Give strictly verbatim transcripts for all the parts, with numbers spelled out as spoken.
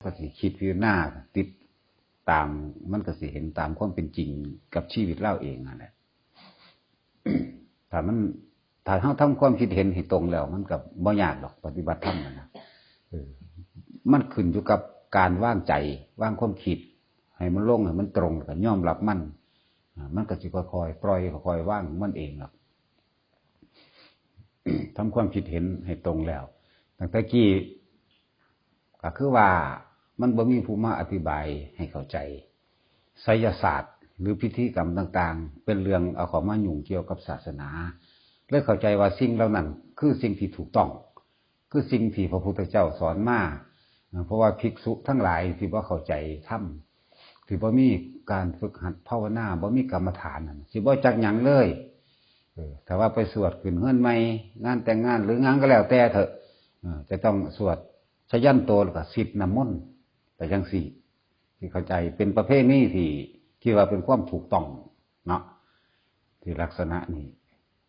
ก็สิคิดพิจารณาติดตาม มันก็สิเห็นตามความเป็นจริงกับชีวิตเราเองนั่นแหละ ถ้ามัน ถ้าเราทำความคิดเห็นให้ตรงแล้ว มันก็บ่ยากดอกปฏิบัติธรรมนะ เออ มันขึ้นอยู่กับการวางใจ วางความคิด ให้มันลง ให้มันตรง แล้วก็ยอมรับมัน อ่า มันก็สิค่อยๆปล่อย ค่อยๆวางมันเองหรอก ทำความคิดเห็นให้ตรงแล้ว ตั้งแต่กี้ ก็คือว่ามันบ่มีผู้มาอธิบายให้เข้าใจ ไสยศาสตร์หรือพิธีกรรมต่างๆ เป็นเรื่องเอาเข้ามายุ่งเกี่ยวกับศาสนา เลยเข้าใจว่าสิ่งเหล่านั้นคือสิ่งที่ถูกต้อง คือสิ่งที่พระพุทธเจ้าสอนมา เพราะว่าภิกษุทั้งหลายที่บ่เข้าใจธรรม ที่บ่มีการฝึกหัดภาวนา บ่มีกรรมฐานนั่น สิบ่จักหยังเลย เออ ถ้าว่าไปสวดขึ้นเฮือนใหม่ งานแต่งงานหรืองานก็แล้วแต่เถอะ เออ จะต้องสวดชยันโตแล้วก็สิดน้ำมนต์ไปจังซี่ ที่เข้าใจเป็นประเพณีที่ ที่ว่าเป็นความถูกต้องเนาะ ที่ลักษณะนี้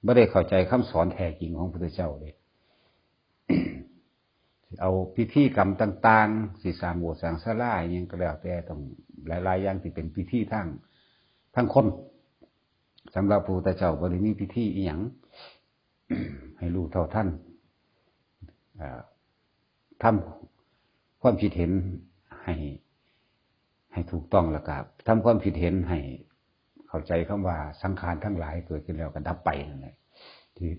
บ่ได้เข้าใจคำสอนแท้จริงของพระพุทธเจ้าเด้ สิเอาพิธีกรรมต่างๆ สิสร้างโบสถ์สร้างศาลาอิหยังก็แล้วแต่ ต้องหลายๆอย่างที่เป็นพิธีทาง ทางคน สำหรับพระพุทธเจ้าบ่ได้มีพิธีอิหยัง ให้รู้เท่าทัน อ่า ทำความคิดเห็นให้ ให้ถูกต้อง แล้วก็ทำความคิดเห็นให้เข้าใจคำว่าสังขารทั้งหลายเกิดขึ้นแล้วก็ดับไปนั่นแหละ ที่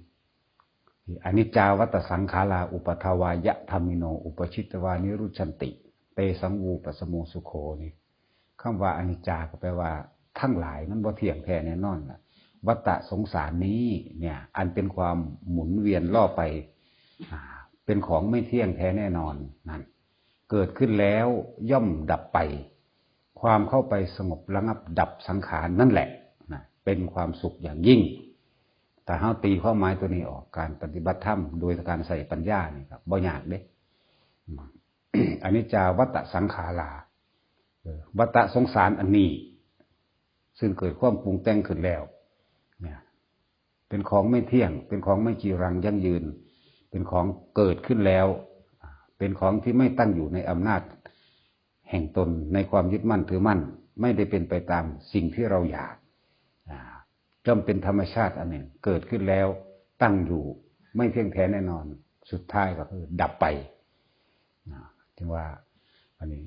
ที่ อนิจจาวัตตสังขารา อุปัทวายะธัมมิโน อุปปะจิตตวานิรุจฉันติ เตสัง วูปะสะโม สุโข นี่ คำว่าอนิจจาก็แปลว่าทั้งหลายมันบ่เที่ยงแท้แน่นอนล่ะ วัฏฏะสงสารนี้เนี่ย อันเป็นความหมุนเวียนล่อไป อ่า เป็นของไม่เที่ยงแท้แน่นอนนั่น เกิดขึ้นแล้วย่อมดับไป ความเข้าไปสงบระงับดับสังขารนั่นแหละนะ เป็นความสุขอย่างยิ่ง แต่เฮาตีความหมายตัวนี้ออก การปฏิบัติธรรมโดยการใส่ปัญญานี่ครับ บ่ยากเด้ อืม อนิจจาวัฏฏะสังขารา เออ วัฏฏะสงสารอันนี้ ซึ่งเกิดความปรุงแต่งขึ้นแล้ว เนี่ย เป็นของไม่เที่ยง เป็นของไม่จีรังยั่งยืน เป็นของเกิดขึ้นแล้ว เป็นของที่ไม่ตั้งอยู่ในอำนาจแห่งตน ในความยึดมั่นถือมั่น ไม่ได้เป็นไปตามสิ่งที่เราอยาก อ่า ย่อมเป็นธรรมชาติอันหนึ่ง เกิดขึ้นแล้วตั้งอยู่ ไม่เที่ยงแท้แน่นอน สุดท้ายก็คือดับไป นะ จึงว่าอันนี้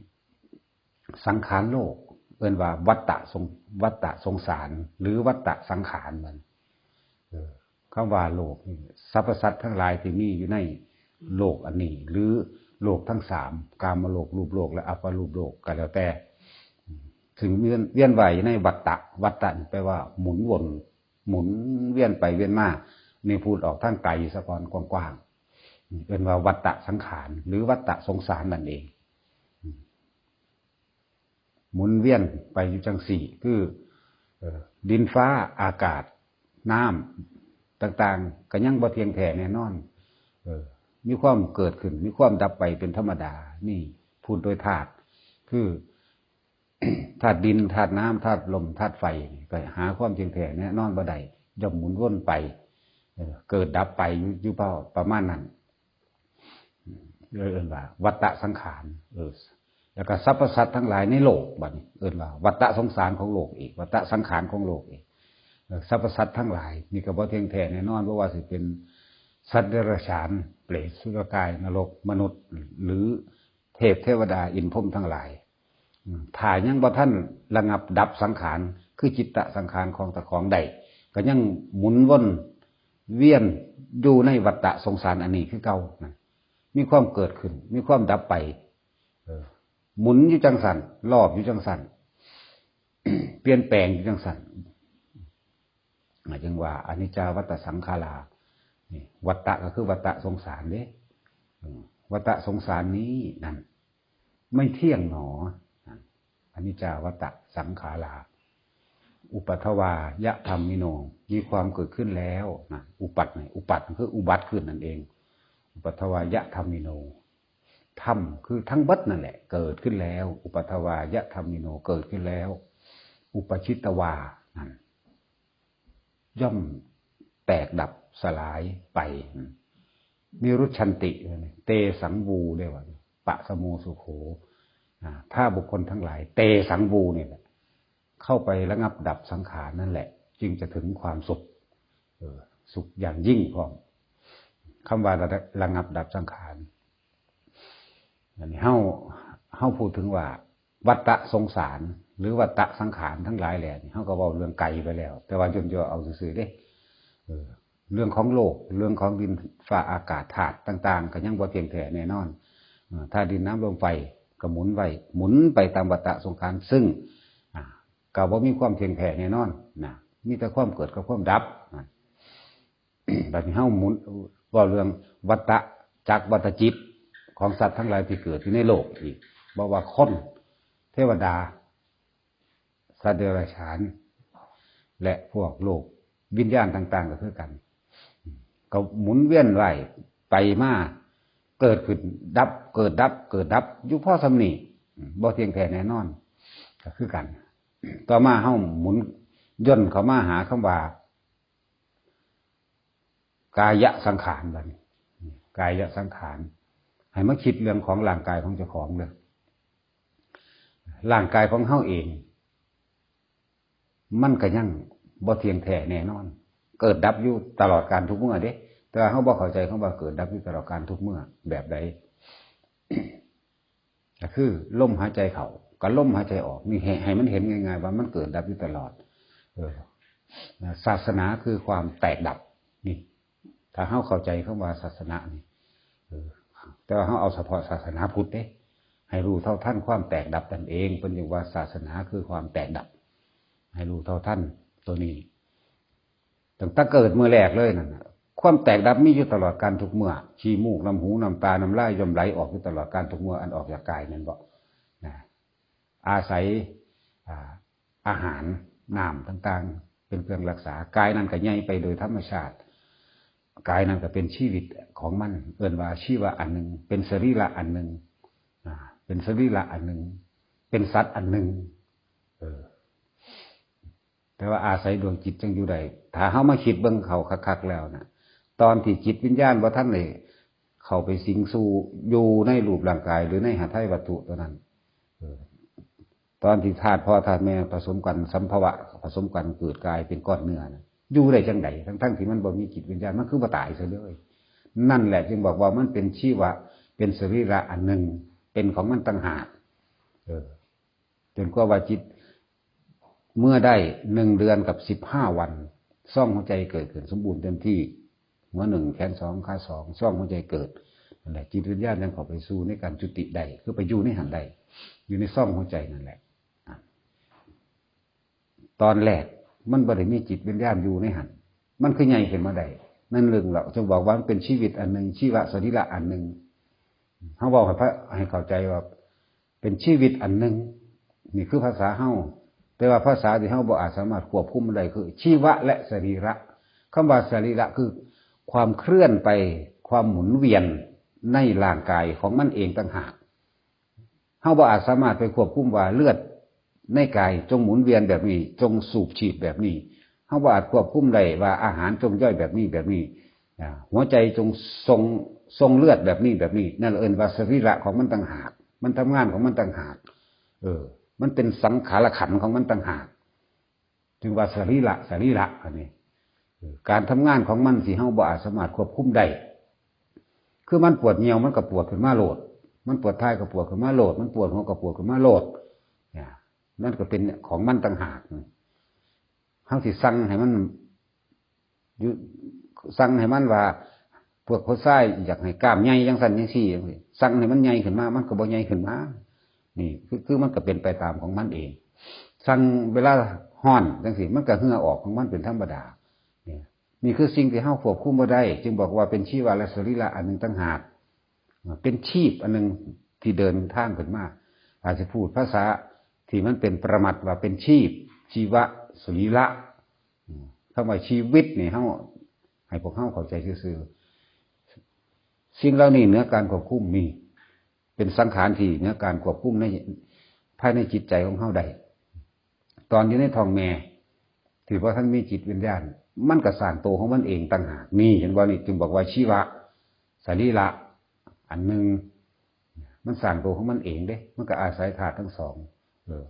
สังขารโลก เอิ้นว่าวัฏฏะสง วัฏฏะสงสาร หรือวัฏฏะสังขารมัน เออ คำว่าโลกนี่ สรรพสัตว์ทั้งหลายที่มีอยู่ในโลกอันนี้ หรือโลกทั้งสาม กามโลก รูปโลก และอปรูปโลกก็แล้วแต่ ซึ่งเวียน เวียนว่ายอยู่ในวัฏฏะ วัฏฏะนี่แปลว่าหมุนวน หมุนเวียนไปเวียนมา นี่พูดออกทางไกลซะก่อน กว้างๆ เอิ้นว่าวัฏฏะสังขาร หรือวัฏฏะสงสารนั่นเอง หมุนเวียนไปอยู่จังสี่ คือ เอ่อ ดินฟ้าอากาศ น้ำต่างๆ ก็ยังบ่เที่ยงแท้แน่นอน เออ มีความเกิดขึ้น มีความดับไปเป็นธรรมดา นี่พูดโดยธาตุ คือ ธาตุดิน ธาตุน้ำ ธาตุลม ธาตุไฟ ก็หาความเที่ยงแท้แน่นอนบ่ได้ ย่อมหมุนวนไป เออ เกิดดับไปอยู่ อยู่ประ ประมาณนั้น เอิ้นว่า วัฏฏะสังขาร เออ แล้วก็สรรพสัตว์ทั้งหลายในโลก บัดนี้เอิ้นว่า วัฏฏะสงสารของโลกอีก วัฏฏะสังขารของโลกอีก เออ สรรพสัตว์ทั้งหลาย นี่ก็บ่เที่ยงแท้แน่นอน บ่ว่าสิเป็นสัตว์เดรัจฉาน เปรต อสุรกาย นรก มนุษย์ หรือเทพเทวดา อินทร์พรหมทั้งหลาย อืม ถ้ายังบ่ทันระงับดับสังขาร คือจิตตสังขารของเจ้าของได้ ก็ยังหมุนวนเวียนอยู่ในวัฏฏะสงสารอันนี้คือเก่านะ มีความเกิดขึ้น มีความดับไป เออ หมุนอยู่จังซั่น รอบอยู่จังซั่น เปลี่ยนแปลงอยู่จังซั่น อ่า จึงว่าอนิจจาวัฏฏะสังขารา นี่ วัฏฏะก็คือวัฏฏะสงสารเด้ อืม วัฏฏะสงสารนี้นั่น ไม่เที่ยงหนอ นั่น อนิจจาวัฏฏะสังขารา อุปัทวายะธัมมิโน มีความเกิดขึ้นแล้วนะ อุปัทเนี่ย อุปัทคืออุบัติขึ้นนั่นเอง อุปัทวายะธัมมิโน ธรรมคือทั้งเบิดนั่นแหละ เกิดขึ้นแล้ว อุปัทวายะธัมมิโน เกิดขึ้นแล้ว อุปปะจิตตวา นั่น ย่อมแตกดับสลายไป นิรุจฉันติ เตสัง วู เด้ว่า ปะสะโม สุโข อ่า ถ้าบุคคลทั้งหลาย เตสัง บู นี่แหละ เข้าไประงับดับสังขารนั่นแหละ จึงจะถึงความสุข เออ สุขอย่างยิ่งพร้อม คำว่าระระงับดับสังขาร อันนี้เฮา เฮาพูดถึงว่า วัฏฏะสงสาร หรือวัฏฏะสังขารทั้งหลายแหล่นี่ เฮาก็เว้าเรื่องไกลไปแล้ว แต่ว่าย่นย่อเอาซื่อๆเด้ เออ เรื่องของโลก เรื่องของดินฟ้าอากาศธาตุต่างๆ ก็ยังบ่เที่ยงแท้แน่นอน เออ ธาตุดินน้ำลมไฟก็หมุนไว้ หมุนไปตามวัฏฏะสงสาร ซึ่ง อ่า ก็บ่มีความเที่ยงแท้แน่นอนนะ มีแต่ความเกิดกับความดับนะ บัดนี้เฮาหมุน เว้าเรื่องวัฏฏะจักรวัฏจิตของสัตว์ทั้งหลายที่เกิดอยู่ในโลกอีก บ่ว่าคน เทวดา สัตว์เดรัจฉาน และพวกโลกวิญญาณต่างๆ ก็คือกัน ก็หมุนเวียนไหวไปมา เกิดขึ้นดับ เกิดดับ เกิดดับ อยู่พอส่ำนี้ บ่เที่ยงแท้แน่นอน ก็คือกัน ต่อมาเฮาหมุนย่นเข้ามาหาคำว่า กายสังขารบัดนี้ กายสังขาร ให้มาคิดเรื่องของร่างกายของเจ้าของเด้อ ร่างกายของเฮาเอง มันก็ยังบ่เที่ยงแท้แน่นอน เกิดดับอยู่ตลอดกาลทุกเมื่อเด้ แต่ว่าเฮาบ่เข้าใจคำว่าเกิดดับอยู่ตลอดกาลทุกเมื่อแบบใด ก็คือลมหายใจเข้ากับลมหายใจออก นี่ให้ ให้มันเห็นง่ายๆ ว่ามันเกิดดับอยู่ตลอด เออ ศาสนาคือความแตกดับ นี่ ถ้าเฮาเข้าใจคำว่าศาสนานี่ เออ แต่ว่าเฮาเอาเฉพาะศาสนาพุทธเด้ ให้รู้เท่าทันความแตกดับนั่นเอง เพิ่นจึงว่าศาสนาคือความแตกดับ ให้รู้เท่าทันตัวนี้ ตั้งแต่เกิดมื้อแรกเลยนั่นน่ะ ความแตกดับมีอยู่ตลอดกาลทุกเมื่อ ขี้มูก น้ำหู น้ำตา น้ำลายย่อมไหลออกอยู่ตลอดกาลทุกเมื่อ อันออกจากกายนั่นบ่ นะ อาศัย อ่า อาหาร น้ำต่างๆ เป็นเครื่องรักษา กายนั้นก็ใหญ่ไปโดยธรรมชาติ กายนั้นก็เป็นชีวิตของมัน เอิ้นว่าชีวะอันหนึ่ง เป็นสรีระอันหนึ่ง อ่า เป็นสรีระอันหนึ่ง เป็นสัตว์อันหนึ่ง เออ แต่ว่าอาศัยดวงจิตจั่งอยู่ได้ ถ้าเฮามาคิดเบิ่งเข้าคักๆ แล้วน่ะ ตอนที่จิตวิญญาณบ่ทันได้เข้าไปสิงสู่อยู่ในรูปร่างกาย หรือในหาไทยวัตถุตัวนั้น เออ ตอนที่ธาตุพ่อธาตุแม่ผสมกัน สัมภวะผสมกันเกิดกลายเป็นก้อนเนื้อน่ะ อยู่ได้จั่งใด ทั้งๆ ที่มันบ่มีจิตวิญญาณ มันคือบ่ตายซะเลย นั่นแหละจึงบอกว่ามันเป็นชีวะ เป็นสรีระอันหนึ่ง เป็นของมันต่างหาก เออ จนกว่าว่าจิต เมื่อได้หนึ่งเดือนกับสิบห้าวัน ซ่องหัวใจเกิดขึ้นสมบูรณ์เต็มที่ หัวหนึ่ง แขนสอง ขาสอง ซ่องหัวใจเกิด นั่นแหละ จิตวิญญาณยังเข้าไปสู่ในการจุติได้ คือไปอยู่ในหั้นได้ อยู่ในซ่องหัวใจนั่นแหละ อ่ะ ตอนแรกมันบ่ได้มีจิตวิญญาณอยู่ในหั้น มันคือใหญ่ขึ้นมาได้ นั่นเรื่องเราจึงบอกว่ามันเป็นชีวิตอันหนึ่ง ชีวะสรีระอันหนึ่ง เฮาเว้าให้พระ ให้เข้าใจว่า เป็นชีวิตอันหนึ่ง นี่คือภาษาเฮา แต่ว่าภาษาที่เฮาบ่อาจสามารถควบคุมมันได้คือชีวะและสรีระ คำว่าสรีระคือความเคลื่อนไป ความหมุนเวียนในร่างกายของมันเองต่างหาก เฮาบ่อาจสามารถไปควบคุมว่าเลือดในกายจงหมุนเวียนแบบนี้ จงสูบฉีดแบบนี้ เฮาบ่อาจควบคุมได้ว่าอาหารจงย่อยแบบนี้แบบนี้ อ่า หัวใจจงส่ง ส่งเลือดแบบนี้แบบนี้ นั่นเอิ้นว่าสรีระของมันต่างหาก มันทำงานของมันต่างหาก เออ มันเป็นสังขารขันธ์ของมันต่างหาก จึงว่าสรีระ สรีระ อันนี้ เออ การทำงานของมันสิเฮาบ่อาจสามารถควบคุมได้ คือมันปวดเยี่ยวมันก็ปวดขึ้นมาโลด มันปวดถ่ายก็ปวดขึ้นมาโลด มันปวดหัวก็ปวดขึ้นมาโลด เนี่ย นั่นก็เป็นของมันต่างหาก เฮาสิสั่งให้มัน อยู่ สั่งให้มันว่า พวกผู้ชายอยากให้กล้ามใหญ่จังซั่นจังซี่ สั่งให้มันใหญ่ขึ้นมา มันก็บ่ใหญ่ขึ้นมา นี่คือ คือมันก็เป็นไปตามของมันเอง สั่งเวลาฮ้อนจังซี่ มันก็เหงื่อออกของมันเป็นธรรมดา เนี่ย นี่คือสิ่งที่เฮาควบคุมบ่ได้ จึงบอกว่าเป็นชีวะและสรีระอันหนึ่งต่างหาก เป็นชีพอันหนึ่งที่เดินทางขึ้นมา อาจจะพูดภาษาที่มันเป็นปรมัตถ์ว่าเป็นชีพ ชีวะ สรีระ อืม คำว่าชีวิตนี่เฮา ให้พวกเฮาเข้าใจซื่อๆ สิ่งเหล่านี้เหนือการควบคุมมี เป็นสังขารที่เหนือการควบคุมใน ภายในจิตใจของเฮาได้ ตอนอยู่ในท้องแม่ ที่บ่ทันมีจิตวิญญาณ มันก็สร้างตัวของมันเองต่างหาก นี่เห็นบ่ นี่จึงบอกว่าชีวะ สรีระ อันหนึ่ง มันสร้างตัวของมันเองเด้ มันก็อาศัยธาตุทั้งสอง เออ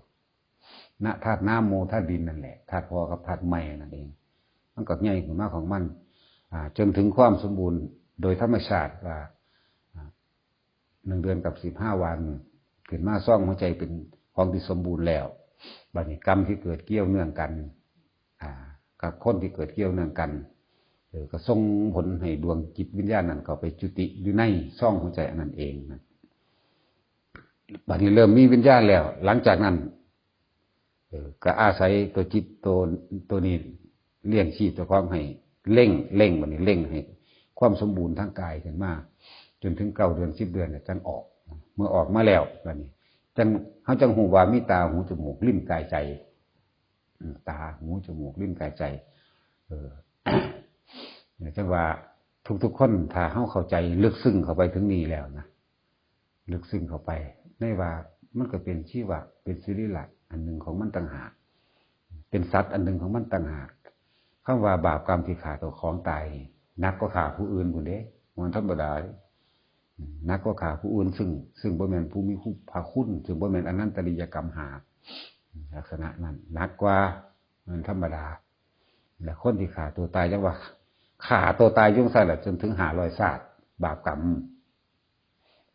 นะ ธาตุน้ำ โม ธาตุดินนั่นแหละ ธาตุพ่อกับธาตุแม่นั่นเอง มันก็ใหญ่ขึ้นมาของมัน อ่า จนถึงความสมบูรณ์โดยธรรมชาติว่า อ่า หนึ่งเดือนกับสิบห้าวัน ขึ้นมาซองหัวใจเป็นของที่สมบูรณ์แล้ว บัดนี้กรรมที่เกิดเกี่ยวเนื่องกัน อ่า กับคนที่เกิดเกี่ยวเนื่องกัน เออ ก็ส่งผลให้ดวงจิตวิญญาณนั้นเข้าไปจุติอยู่ในซองหัวใจอันนั้นเองนะ บัดนี้เริ่มมีวิญญาณแล้ว หลังจากนั้น เออ ก็อาศัยตัวจิตตัว ตัวนี้เลี้ยงชีพเจ้าของให้เร่ง เร่ง บัดนี้เร่งให้ความสมบูรณ์ทางกายขึ้นมา จนถึงเก้าเดือน สิบเดือนเนี่ยจังออก เมื่อออกมาแล้ว บัดนี้จัง เฮาจังฮู้ว่ามีตา หู จมูก ลิ้น กาย ใจ อืม ตา หู จมูก ลิ้น กาย ใจ เออ จังว่าทุกๆคน ถ้าเฮาเข้าใจลึกซึ้งเข้าไปถึงนี่แล้วนะ ลึกซึ้งเข้าไป ในว่ามันก็เป็นชีวะ เป็นศิริละอันหนึ่งของมันต่างหาก เป็นสัตว์อันหนึ่งของมันต่างหาก คำว่าบาปกรรมที่ฆ่าตัวของตายนี่ หนักกว่าฆ่าผู้อื่นพุ้นเด้ มันธรรมดาเด้ หนักกว่าฆ่าผู้อื่น ซึ่ง ซึ่งบ่แม่นผู้มีคุณ พระคุณ ซึ่งบ่แม่นอนันตริยกรรมห้า ลักษณะนั้นหนักกว่า มันธรรมดา และคนที่ฆ่าตัวตายจังว่าฆ่าตัวตายอยู่จั่งซั่นแหละ จนถึงห้าร้อยชาติ บาปกรรม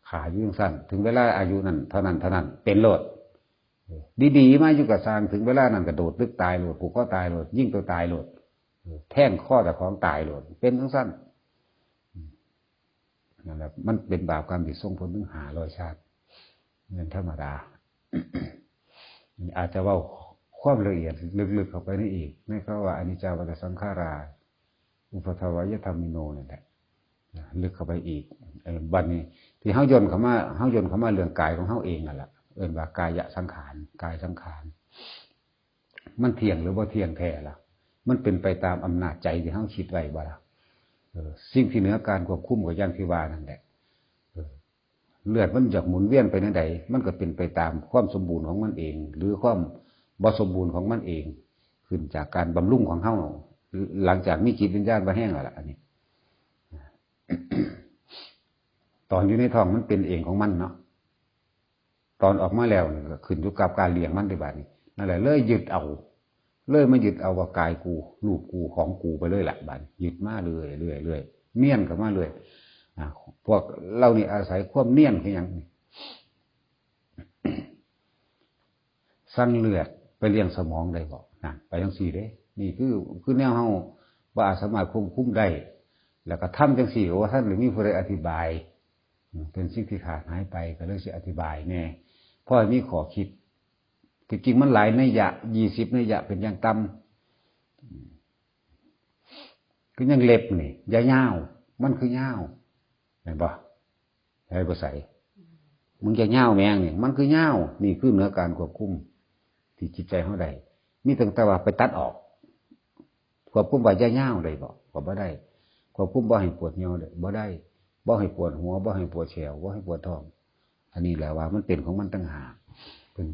ฆ่าอยู่จั่งซั่น ถึงเวลาอายุนั้นเท่านั้นเท่านั้น เป็นโลด ดีๆ มาอยู่ก็ซ่าง ถึงเวลานั้นก็โดดตึกตายโลด ผูกคอตายโลด ยิงตัวตายโลด แทงคอเจ้าของตายโลด เป็นจั่งซั่น นั่นแหละ มันเป็นบาปกรรมที่ส่งผลถึงห้าร้อยชาติ แม่นธรรมดา อาจจะเว้าความละเอียดลึกๆเข้าไปในอีก ในคำว่าอนิจจาวัฏฏสังขารา อุปาทวยธัมมิโนนี่แหละ ลึกเข้าไปอีก เอ่อ บัดนี้ที่เฮาย่นเข้ามา เฮาย่นเข้ามาเรื่องกายของเฮาเองนั่นแหละ เอิ้นว่ากายสังขาร กายสังขาร มันเที่ยงหรือบ่เที่ยงแท้ล่ะ มันเป็นไปตามอำนาจใจที่เฮาคิดไว้บ่ล่ะ เออ สิ่งที่เหนือการควบคุมก็อย่างที่ว่านั่นแหละ เออ เลือดมันอยากหมุนเวียนไปแนวใด มันก็เป็นไปตามความสมบูรณ์ของมันเอง หรือความบ่สมบูรณ์ของมันเอง ขึ้นจากการบำรุงของเฮา หลังจากมีจิตวิญญาณบ่แฮงแล้วล่ะ อันนี้ ตอนอยู่ในท้องมันเป็นเองของมันเนาะ ตอนออกมาแล้วนี่ก็ขึ้นอยู่กับการเลี้ยงมันเด้บัดนี้ นั่นแหละ เลยยึดเอา เลยมายึดเอาว่ากายกู รูปกู ของกูไปเลยล่ะบัดนี้ ยึดมาเรื่อยๆเรื่อยๆ เนียนเข้ามาเรื่อย อ่า พวกเรานี่อาศัยความเนียนคือหยังนี่ สั่งเลือดไปเลี้ยงสมองได้บ่ นั่น ไปจั่งซี้เด้ นี่คือ คือแนวเฮาบ่อาจสามารถควบคุมได้ แล้วก็ทำจั่งซี้ก็บ่ทันได้มีผู้ใดอธิบาย อืม เป็นสิ่งที่ขาดหายไป ก็เลยสิอธิบายแหน่ พอให้มีข้อคิด ที่จริงมันหลายนัยยะ ยี่สิบนัยยะเป็นอย่างต่ำ อืม คือยังเล็บนี่ อย่ายาว มันคือยาว แม่นบ่ ให้บ่ใส่ มึงอย่ายาวแม่งนี่ มันคือยาว นี่คือเหนือการควบคุม ที่จิตใจเฮาได้ มีตั้งแต่ว่าไปตัดออก ควบคุมว่าอย่ายาวได้บ่ ก็บ่ได้ ควบคุมบ่ให้ปวดเหี่ยวได้ บ่ได้ บ่ให้ปวดหัว บ่ให้ปวดแข้ว บ่ให้ปวดท้อง อันนี้แหละว่ามันเป็นของมันต่างหาก เป็น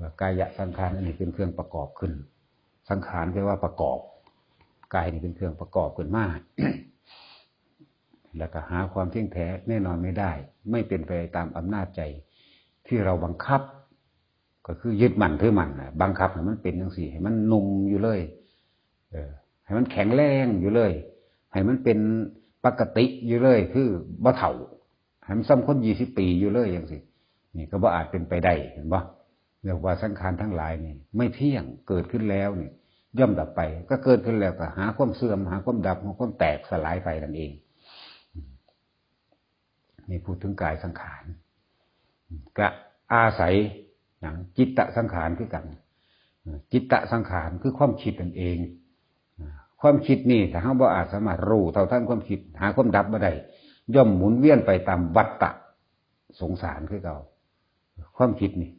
ว่ากายสังขาร อันนี้เป็นเครื่องประกอบขึ้น สังขารแปลว่าประกอบ กายนี่เป็นเครื่องประกอบขึ้นมา แล้วก็หาความเที่ยงแท้แน่นอนไม่ได้ ไม่เป็นไปตามอำนาจใจที่เราบังคับ ก็คือยึดมั่นถือมั่นน่ะ บังคับให้มันเป็นจั่งซี้ ให้มันหนุ่มอยู่เลย เออ ให้มันแข็งแรงอยู่เลย ให้มันเป็นปกติอยู่เลย คือบ่เฒ่า ให้มันส่ำคนยี่สิบปีอยู่เลยจั่งซี้ นี่ก็บ่อาจเป็นไปได้ เห็นบ่ เรียกว่าสังขารทั้งหลายนี่ไม่เที่ยง เกิดขึ้นแล้วนี่ย่อมดับไป ก็เกิดขึ้นแล้วก็หาความเสื่อม หาความดับ หาความแตกสลายไปนั่นเอง นี่พูดถึงกายสังขาร ก็อาศัยหยัง จิตตสังขารคือกัน จิตตสังขารคือความคิดนั่นเอง ความคิดนี่ถ้าเฮาบ่อาจสามารถรู้เท่าทันความคิด หาความดับบ่ได้ ย่อมหมุนเวียนไปตามวัฏฏะสงสารคือเก่า ความคิดนี่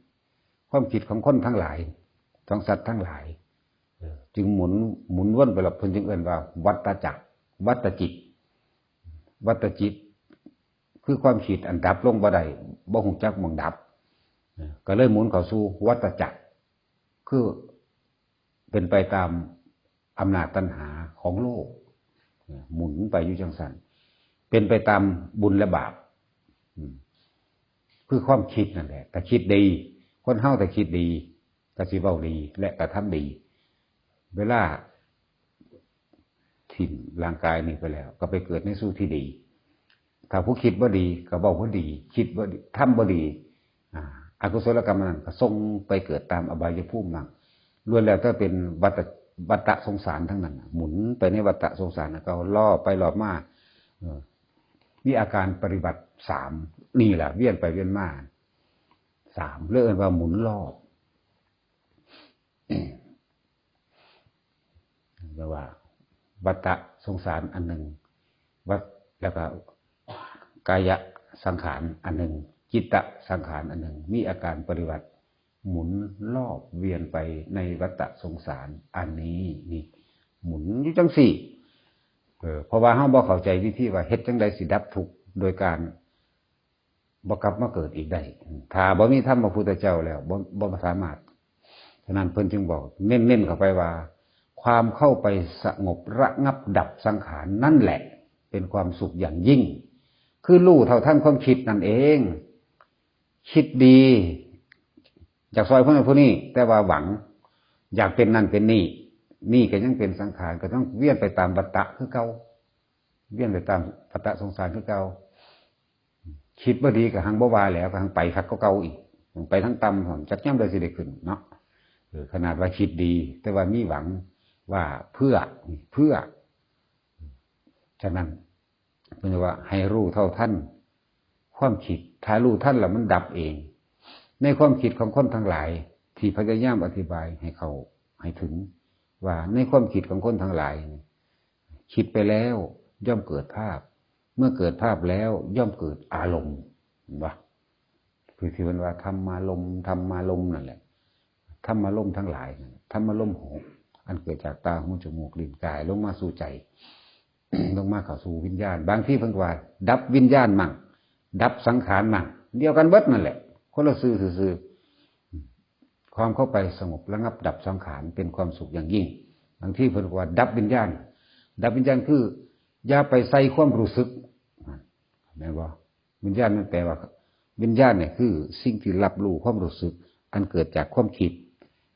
ความคิดของคนทั้งหลาย ของสัตว์ทั้งหลาย เออ จึงหมุน หมุนวนไปแล้ว เพิ่นจึงเอิ้นว่าวัฏจักร วัฏจิต วัฏจิต คือความคิดอันดับลงบ่ได้ บ่ฮู้จักหม่องดับ เออ ก็เลยหมุนเข้าสู่วัฏจักร คือเป็นไปตามอำนาจตัณหาของโลก เออ หมุนไปอยู่จั่งซั่น เป็นไปตามบุญและบาป อืม คือความคิดนั่นแหละ ถ้าคิดดี คนเฮาถ้าคิดดี ก็สิเว้าดี และกระทำดี เวลา ถิ่มร่างกายนี้ไปแล้ว ก็ไปเกิดในสู่ที่ดี ถ้าผู้คิดบ่ดี ก็เว้าบ่ดี คิดบ่ดี ทำบ่ดี อ่า อกุศลกรรมนั้นก็ส่งไปเกิดตามอบายภูมินั่น ล้วนแล้วแต่เป็นวัฏ วัฏสงสารทั้งนั้นน่ะ หมุนไปในวัฏสงสารน่ะ ก็ล่อไปล่อมา เออ มีอาการปริบัติสาม นี่แหละ เวียนไปเวียนมา สาม เรียกว่าหมุนรอบ เรียกว่า วัฏสงสารอันหนึ่ง วัฏ แล้วก็ กายสังขารอันหนึ่ง จิตสังขารอันหนึ่ง มีอาการปริวัติ หมุนรอบเวียนไปในวัฏสงสารอันนี้ นี่ หมุนอยู่จังซี่ เออ เพราะว่าเฮาบ่เข้าใจวิธีว่าเฮ็ดจังใดสิดับทุกข์โดยการ บ่กลับมาเกิดอีกได้ ถ้าบ่มีธรรมพระพุทธเจ้าแล้ว บ่ บ่สามารถ ฉะนั้นเพิ่นจึงบอกเน้นๆเข้าไปว่า ความเข้าไปสงบระงับดับสังขารนั่นแหละ เป็นความสุขอย่างยิ่ง คือรู้เท่าทันความคิดนั่นเอง คิดดี อยากซอยผู้นั้นผู้นี้ แต่ว่าหวัง อยากเป็นนั่นเป็นนี่ นี่ก็ยังเป็นสังขาร ก็ต้องเวียนไปตามวัฏฏะคือเก่า เวียนไปตามวัฏฏะสงสารคือเก่า คิดบ่ดีก็หังบ่ว่าแล้ว ก็หังไปคักกว่าเก่าอีก ไปทั้งต่ำ จักยามใดสิได้ขึ้นเนาะ เออ ขนาดว่าคิดดี แต่ว่ามีหวังว่าเพื่อ เพื่อ ฉะนั้น เพิ่นว่าให้รู้เท่าทันความคิด ถ้ารู้ทันแล้วมันดับเอง ในความคิดของคนทั้งหลาย ที่พยายามอธิบายให้เข้าให้ถึง ว่าในความคิดของคนทั้งหลายนี่ คิดไปแล้วย่อมเกิดภาพ เมื่อเกิดภาพแล้วย่อมเกิดอารมณ์ เห็นบ่ คือที่เพิ่นว่าธรรมารมณ์ ธรรมารมณ์นั่นแหละ ธรรมารมณ์ทั้งหลายนั่นแหละ ธรรมารมณ์หก อันเกิดจากตา หู จมูก ลิ้น กาย ลงมาสู่ใจ ลงมาเข้าสู่วิญญาณ บางทีเพิ่นก็ว่า ดับวิญญาณมั่ง ดับสังขารมั่ง เดียวกันเบิดนั่นแหละ คนละชื่อซื่อๆ ความเข้าไปสงบระงับดับสังขารเป็นความสุขอย่างยิ่ง บางทีเพิ่นก็ว่าดับวิญญาณ ดับวิญญาณคือ อย่าไปใส่ความรู้สึก แม่นบ่ วิญญาณมันแปลว่า วิญญาณเนี่ยคือสิ่งที่รับรู้ความรู้สึก อันเกิดจากความคิด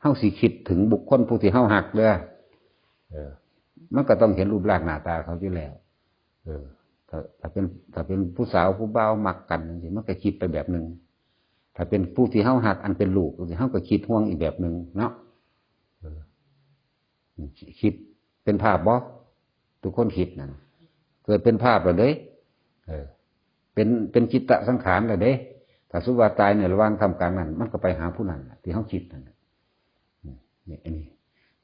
เฮาสิคิดถึงบุคคลผู้ที่เฮาฮักเด้อ เออ มันก็ต้องเห็นรูปร่างหน้าตาเขาอยู่แล้ว เออ ถ้า ถ้าเป็น ถ้าเป็นผู้สาวผู้บ่าวมักกันจังซี้ มันก็คิดไปแบบหนึ่ง ถ้าเป็นผู้ที่เฮาฮักอันเป็นลูกจังซี้ เฮาก็คิดห่วงอีกแบบหนึ่งเนาะ เออ คิดเป็นภาพบ่ ทุกคนคิดนั่น เกิดเป็นภาพแล้วเด้ เออ เป็น เป็นจิตตสังขารแล้วเด้ ถ้าสมมุติว่าตายในระหว่างท่ามกลางนั้น มันก็ไปหาผู้นั้นน่ะ ที่เฮาคิดนั่นน่ะ อืม นี่ อันนี้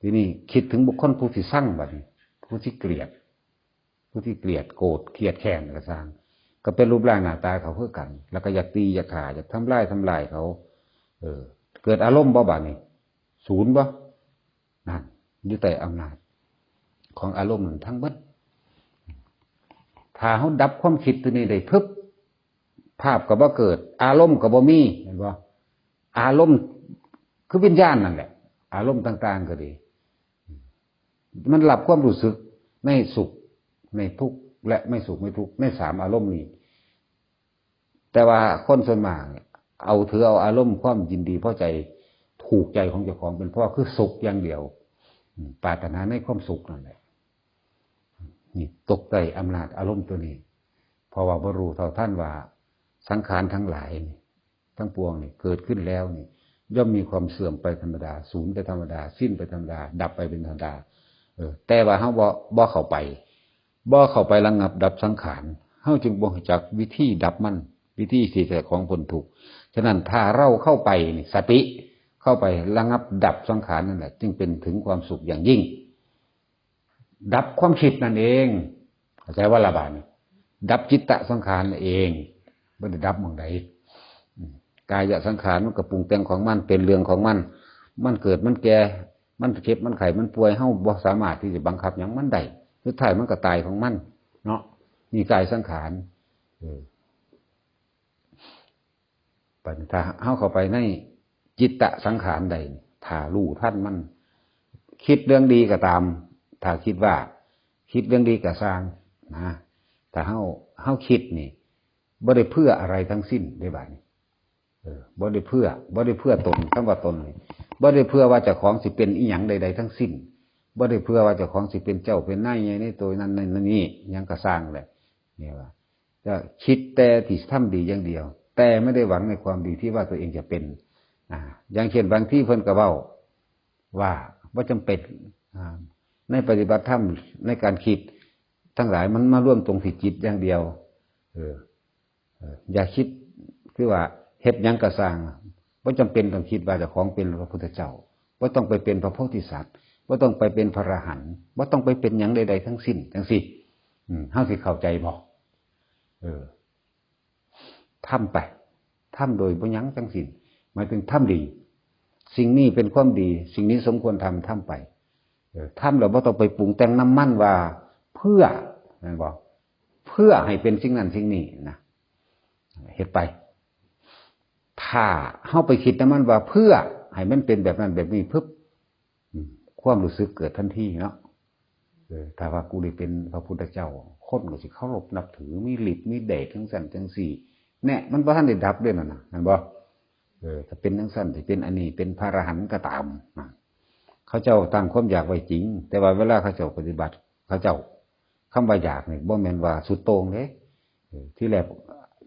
ทีนี้คิดถึงบุคคลผู้ที่ชังบัดนี้ ผู้ที่เกลียด ผู้ที่เกลียด โกรธ เกลียดแค้นก็ซ่าง ก็เป็นรูปร่างหน้าตาเขาคือกัน แล้วก็อยากตี อยากฆ่า อยากทำลาย ทำลายเขา เออ เกิดอารมณ์บ่บัดนี้ ศูนย์บ่ นั่น อยู่ใต้อำนาจของอารมณ์นั่นทั้งเบิด ถ้าเฮาดับความคิดตัวนี้ได้พึบ ภาพก็บ่เกิด อารมณ์ก็บ่มี เห็นบ่ อารมณ์คือวิญญาณนั่นแหละ อารมณ์ต่างๆก็ดี มันรับความรู้สึกในสุข ในทุกข์ และไม่สุขไม่ทุกข์ ในสามอารมณ์นี้ แต่ว่าคนส่วนมากเนี่ย เอาถือเอาอารมณ์ความยินดีพอใจ ถูกใจของเจ้าของเป็นพอ คือสุขอย่างเดียว อืม ปรารถนาในความสุขนั่นแหละ นี่ตกใต้อำนาจอารมณ์ตัวนี้ เพราะว่าบ่รู้เท่าทันว่าสังขารทั้งหลายนี่ ทั้งปวงนี่เกิดขึ้นแล้วนี่ ย่อมมีความเสื่อมไปธรรมดา สูญไปธรรมดา สิ้นไปธรรมดา ดับไปเป็นธรรมดา เออ แต่ว่าเฮาบ่ บ่เข้าไป บ่เข้าไประงับดับสังขาร เฮาจึงบ่รู้จักวิธีดับมัน วิธีที่จะของพ้นทุกข์ ฉะนั้นถ้าเราเข้าไปนี่ สติเข้าไประงับดับสังขารนั่นแหละ จึงเป็นถึงความสุขอย่างยิ่ง ดับความคิดนั่นเอง เข้าใจว่าละบาดนี้ ดับจิตตสังขารนั่นเอง บ่ได้ดับหม่องใด อืม กายสังขารมันก็ปรุงแต่งของมัน เป็นเรื่องของมัน มันเกิด มันแก่ มันเจ็บ มันไข้ มันป่วย เฮาบ่สามารถที่จะบังคับหยังมันได้ สุดท้ายมันก็ตายของมัน เนาะ นี่กายสังขาร เออ บัดนี้ถ้าเฮาเข้าไปในจิตตสังขารใด ถ้ารู้ทันมัน คิดเรื่องดีก็ตาม ถ้าคิดว่า คิดเรื่องดีก็ซ่างนะ ถ้าเฮา เฮาคิดนี่ บ่ได้เพื่ออะไรทั้งสิ้นเด้บัดนี้ เออ บ่ได้เพื่อ บ่ได้เพื่อตน คำว่าตนนี่ บ่ได้เพื่อว่าเจ้าของสิเป็นอีหยังใดๆทั้งสิ้น บ่ได้เพื่อว่าเจ้าของสิเป็นเจ้าเป็นนายใหญ่ในตัวนั้นในนี่หยังก็ซ่างแหละ เนี่ยว่า จะคิดแต่ที่ทำดีอย่างเดียว แต่ไม่ได้หวังในความดีที่ว่าตัวเองจะเป็น อ่า อย่างเช่นบางที่เพิ่นก็เว้า ว่าบ่จำเป็น อ่า ในปฏิบัติธรรม ในการคิดทั้งหลายมันมารวมตรงที่จิตอย่างเดียว เออ เออ อย่าคิด คือว่าเฮ็ดหยังก็ซ่าง บ่จำเป็นต้องคิดว่าเจ้าของเป็นพระพุทธเจ้า บ่ต้องไปเป็นพระโพธิสัตว์ บ่ต้องไปเป็นพระอรหันต์ บ่ต้องไปเป็นหยังใดๆทั้งสิ้น จังซี่ อืม เฮาสิเข้าใจบ่ เออ ทำไป ทำโดยบ่หยังจังสิ้น หมายถึงทำดี สิ่งนี้เป็นความดี สิ่งนี้สมควรทำ ทำไป เออ ทำแล้วบ่ต้องไปปรุงแต่งนำมันว่า เพื่อ แม่นบ่ เพื่อให้เป็นสิ่งนั้นสิ่งนี้นะ เฮ็ดไป ถ้าเฮาไปคิดนำมันว่าเพื่อให้มันเป็นแบบนั้นแบบนี้ ปึ๊บ อืม ความรู้สึกเกิดทันทีเนาะ เออ ถ้าว่ากูได้เป็นพระพุทธเจ้า คนก็สิเคารพนับถือ มีฤทธิ์มีเดชจังซั่นจังซี่ แน่ มันบ่ทันได้ดับเด้นั่นน่ะ แม่นบ่ เออ ถ้าเป็นจังซั่น สิเป็นอันนี้ เป็นพระอรหันต์ก็ตาม นะ เขาเจ้าตั้งความอยากไว้จริง แต่ว่าเวลาเขาเจ้าปฏิบัติ เขาเจ้า คำว่าอยากนี่บ่แม่นว่าสุดโต่งเด้ เออ ที่แรก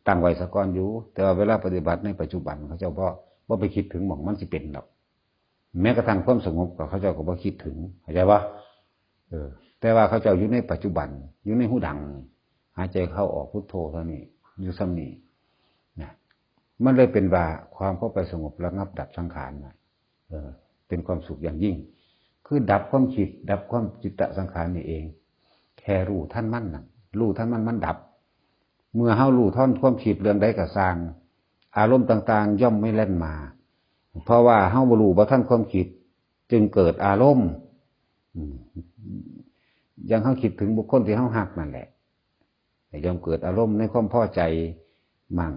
ตั้งไว้ซะก่อนอยู่ แต่ว่าเวลาปฏิบัติในปัจจุบัน เขาเจ้าบ่ บ่ไปคิดถึงหม่องมันสิเป็นดอก แม้กระทั่งความสงบก็เขาเจ้าก็บ่คิดถึง เข้าใจบ่ เออ แต่ว่าเขาเจ้าอยู่ในปัจจุบัน อยู่ในฮูดัง หายใจเข้าออกพุทโธเท่านี้ อยู่ส่ำนี้ นะ มันเลยเป็นว่าความเข้าไปสงบระงับดับสังขารน่ะ เออ เป็นความสุขอย่างยิ่ง คือดับความคิด ดับความจิตตสังขารนี่เอง แค่รู้ทันมันน่ะ รู้ทันมัน มันดับ เมื่อเฮารู้ทันความคิดเรื่องใดก็ซ่าง อารมณ์ต่างๆ ย่อมไม่แล่นมา เพราะว่าเฮาบ่รู้บ่ทันความคิด จึงเกิดอารมณ์ อืม อย่างเฮาคิดถึงบุคคลที่เฮาฮักนั่นแหละ ย่อมเกิดอารมณ์ในความพอใจมั่ง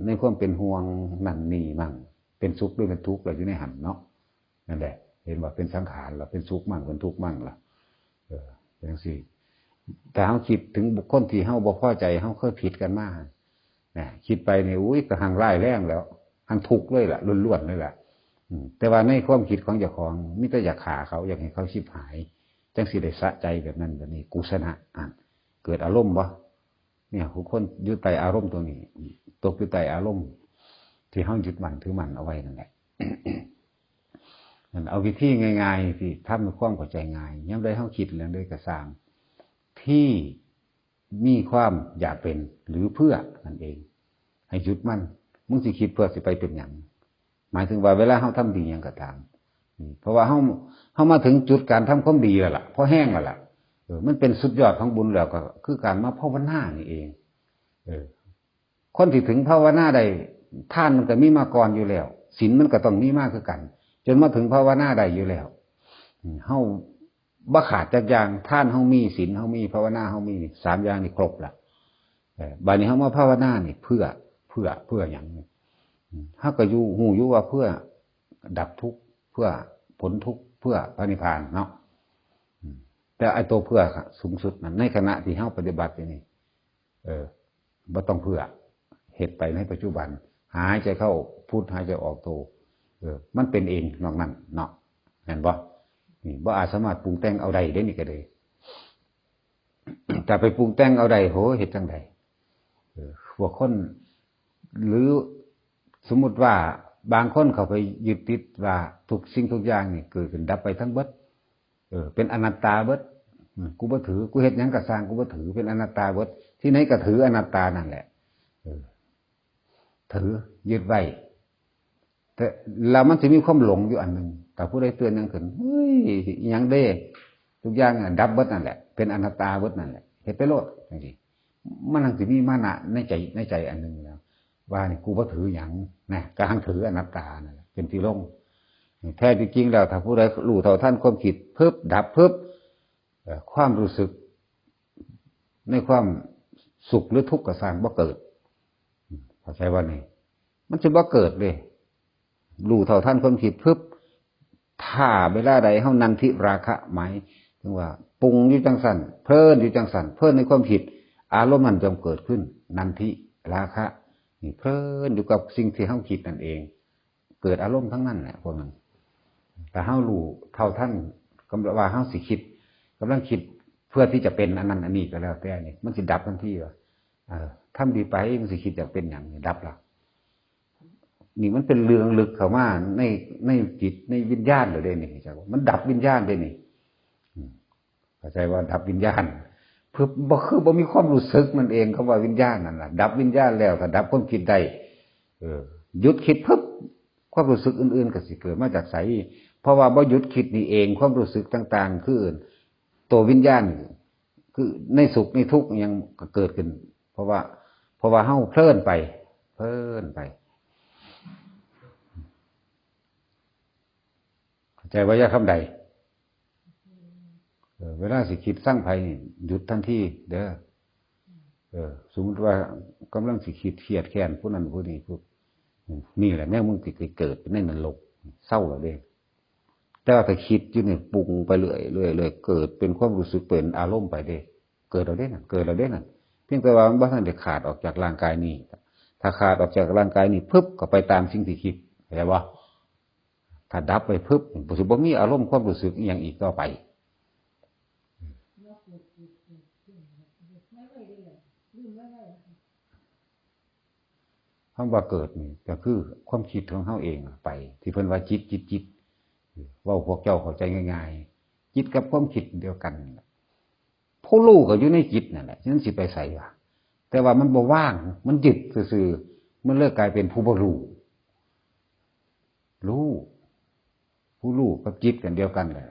ในความเป็นห่วงนั่นนี่มั่ง เป็นสุขหรือเป็นทุกข์ เราอยู่ในหันเนาะ นั่นแหละ เห็นว่าเป็นสังขาร เราเป็นสุขมั่ง เป็นทุกข์มั่งล่ะ เออ จังซี่ แต่เฮาคิดถึงบุคคลที่เฮาบ่พอใจ เฮาเคยผิดกันมา นะ คิดไปนี่ อุ้ย ก็หังร้ายแรงแล้ว หังทุกข์เลยล่ะ ล้วนๆเลยล่ะ อืม แต่ว่าในความคิดของเจ้าของ มีแต่อยากฆ่าเขา อยากให้เขาชิบหาย จังสิได้สะใจแบบนั้นแบบนี้ กูชนะ อ่ะ เกิดอารมณ์บ่ เนี่ย ทุกคนอยู่ใต้อารมณ์ตัวนี้ ตกอยู่ใต้อารมณ์ ที่เฮายึดมั่นถือมั่นเอาไว้นั่นแหละ นั่น เอาวิธีง่ายๆ ที่ทำให้ความเข้าใจง่าย ยามใดเฮาคิดเรื่องใดก็ซ่าง ที่มีความอยากเป็น หรือเพื่อนั่นเอง ให้หยุดมัน มึงสิคิดเพื่อสิไปเป็นหยัง หมายถึงว่าเวลาเฮาทำดีหยังก็ตาม อืม เพราะว่าเฮา เฮามาถึงจุดการทำความดีแล้วล่ะ พอแฮงแล้วล่ะ เออ มันเป็นสุดยอดของบุญแล้ว ก็คือการมาภาวนานี่เอง เออ คนที่ถึงภาวนาได้ ทานมันก็มีมาก่อนอยู่แล้ว ศีลมันก็ต้องมีมาคือกัน จนมาถึงภาวนาได้อยู่แล้ว อืม เฮาบ่ขาดจักอย่าง ทานเฮามี ศีลเฮามี ภาวนาเฮามี สามอย่างนี่ครบละ เออ บัดนี้เฮามาภาวนานี่ เพื่อ เพื่อ เพื่อหยัง อืม เฮาก็อยู่ ฮู้อยู่ว่าเพื่อดับทุกข์ เพื่อพ้นทุกข์ เพื่อพระนิพพานเนาะ อืม แต่ไอ้ตัวเพื่อสูงสุดนั้น ในขณะที่เฮาปฏิบัติอยู่นี่ เออ บ่ต้องเพื่อ เฮ็ดไปในปัจจุบัน หายใจเข้าพุท หายใจออกโท เออ มันเป็นเองนอกนั้นเนาะ แม่นบ่ นี่ บ่อาจสามารถปรุงแต่งเอาได้เด้ นี่ก็เลย ถ้าไปปรุงแต่งเอาได้ โห เฮ็ดจั่งใด เออ พวกคน หรือสมมุติว่าบางคนเขาไปยึดติดว่าทุกสิ่งทุกอย่างนี่เกิดขึ้นดับไปทั้งเบิด เออ เป็นอนัตตาเบิด อืม กูบ่ถือ กูเฮ็ดหยังก็ซ่าง กูบ่ถือ เป็นอนัตตาเบิด ที่ไหนก็ถืออนัตตานั่นแหละ เออ ถือ ยึดไว้ แต่ แล้วมันสิมีความหลงอยู่อันหนึ่ง ถ้าผู้ใดเตือนยังขึ้น เฮ้ย อิหยังเด้ ทุกอย่างอะดับเบิดนั่นแหละ เป็นอนัตตาเบิดนั่นแหละ เฮ็ดไปโลด จังซี่ มันจั่งสิมีมานะในใจ ในใจอันหนึ่งแล้ว ว่านี่กูบ่ถือหยังนะ ก็หังถืออนัตตานั่นแหละ เป็นที่ลง แท้ที่จริงแล้ว ถ้าผู้ใดรู้เท่าทันความคิด ปึ๊บ ดับ ปึ๊บ เอ่อ ความรู้สึก ในความสุขหรือทุกข์ก็ซ่างบ่เกิด เข้าใจว่านี่ มันสิบ่เกิดเลย รู้เท่าทันความคิด ปึ๊บ ถ้าเวลาใดเฮานันทิราคะ หมายถึงว่าปรุงอยู่จั่งซั่น เพลินอยู่จั่งซั่น เพลินในความคิด อารมณ์นั้นย่อมเกิดขึ้น นันทิราคะ นี่เพลินอยู่กับสิ่งที่เฮาคิดนั่นเอง เกิดอารมณ์ทั้งนั้นแหละพวกนั้น แต่เฮารู้เท่าทัน กำลังว่าเฮาสิคิด กำลังคิดเพื่อที่จะเป็นอันนั้นอันนี้ก็แล้วแต่นี่ มันสิดับทันทีว่า เออ ทำดีไป มันสิคิดอยากเป็นหยังนี่ดับละ นี่มันเป็นเรื่องลึกเข้ามาใน ในจิตในวิญญาณเลยเด้นี่ จักว่ามันดับวิญญาณเด้นี่ อืม เข้าใจว่าดับวิญญาณ เพื่อ บ่ คือบ่มีความรู้สึกนั่นเอง คำว่าวิญญาณนั่นล่ะ ดับวิญญาณแล้วก็ดับความคิดได้ เออ หยุดคิดปุ๊บ ความรู้สึกอื่นๆก็สิเกิดมาจากไส เพราะว่าบ่หยุดคิดนี่เอง ความรู้สึกต่างๆ คือตัววิญญาณ คือในสุขในทุกข์อิหยังก็เกิดขึ้น เพราะว่า เพราะว่าเฮาเพลินไป เพลินไป เข้าใจว่าอย่าคำใด เออ เวลาสิคิดสั่งไผนี่หยุดทันทีเด้อ เออ สมมุติว่ากำลังสิคิดเครียดแค้นผู้นั้นผู้นี้ผู้ นี่แหละแนวมึงสิเกิดเป็นในนรก เศร้าแล้วเด้ แต่ว่าถ้าคิดอยู่นี่ปรุงไปเรื่อยๆ เรื่อยๆ เกิดเป็นความรู้สึกเป็นอารมณ์ไปเด้ เกิดแล้วเด้นั่น เกิดแล้วเด้นั่น เพียงแต่ว่ามันบ่ทันได้ขาดออกจากร่างกายนี้ ถ้าขาดออกจากร่างกายนี้ปุ๊บก็ไปตามสิ่งที่คิด เข้าใจบ่ ถ้าดับไปปุ๊บ มันสิบ่มีอารมณ์ความรู้สึกอิหยังอีกต่อไป คำว่าเกิดนี่ก็คือความคิดของเฮาเองไป ที่เพิ่นว่าจิต จิต จิต เว้าพวกเจ้าเข้าใจง่ายๆ จิตกับความคิดเดียวกัน ผู้รู้ก็อยู่ในจิตนั่นแหละ ฉะนั้นสิไปไสวะ แต่ว่ามันบ่ว่าง มันยึดซื่อๆ มันเลยกลายเป็นผู้บ่รู้ รู้ ผู้รู้กับจิตกันเดียวกันแหละ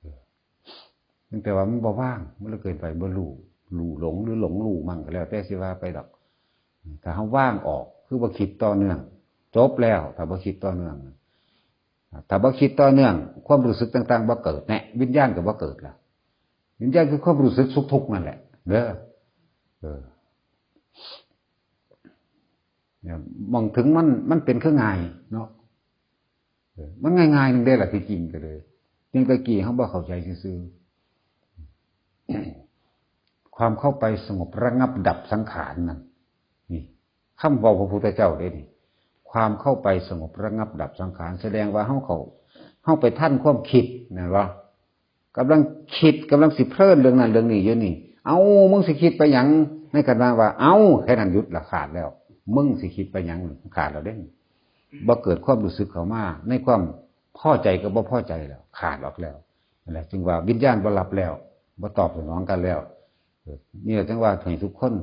เออ แต่ว่ามันบ่ว่าง มันเลยเกินไป บ่รู้ รู้หลงหรือหลงรู้มั่งก็แล้วแต่สิว่าไปดอก ถ้าเฮาว่างออก คือบ่คิดต่อเนื่อง จบแล้ว ถ้าบ่คิดต่อเนื่อง ถ้าบ่คิดต่อเนื่อง ความรู้สึกต่างๆ บ่เกิด แน่ วิญญาณก็บ่เกิดล่ะ วิญญาณคือความรู้สึกสุขทุกข์นั่นแหละ เด้อ เออ เนี่ย มองถึงมัน มันเป็นคือง่ายเนาะ เออ มันง่ายๆ นึงเด้ล่ะที่จริงก็เลย เพียงแต่กี้เฮาบ่เข้าใจซื่อๆ ความเข้าไปสงบระงับดับสังขารนั่น นี่ คำเว้าพระพุทธเจ้าเด้นี่ ความเข้าไปสงบระงับดับสังขาร แสดงว่าเฮาเข้า เฮาไปทันความคิดนั่นบ่ กำลังคิด กำลังสิเพลินเรื่องนั้นเรื่องนี้อยู่นี่ เอ้า มึงสิคิดไปหยัง ในขณะว่า เอ้า แค่นั้นหยุดละ ขาดแล้ว มึงสิคิดไปหยัง ขาดแล้วเด้ บ่เกิดความรู้สึกเข้ามา ในความพอใจกับบ่พอใจแล้ว ขาดออกแล้ว นั่นแหละ จึงว่าวิญญาณบ่รับแล้ว บ่ตอบสนองกันแล้ว เออ นี่แหละจึงว่าให้ทุกคน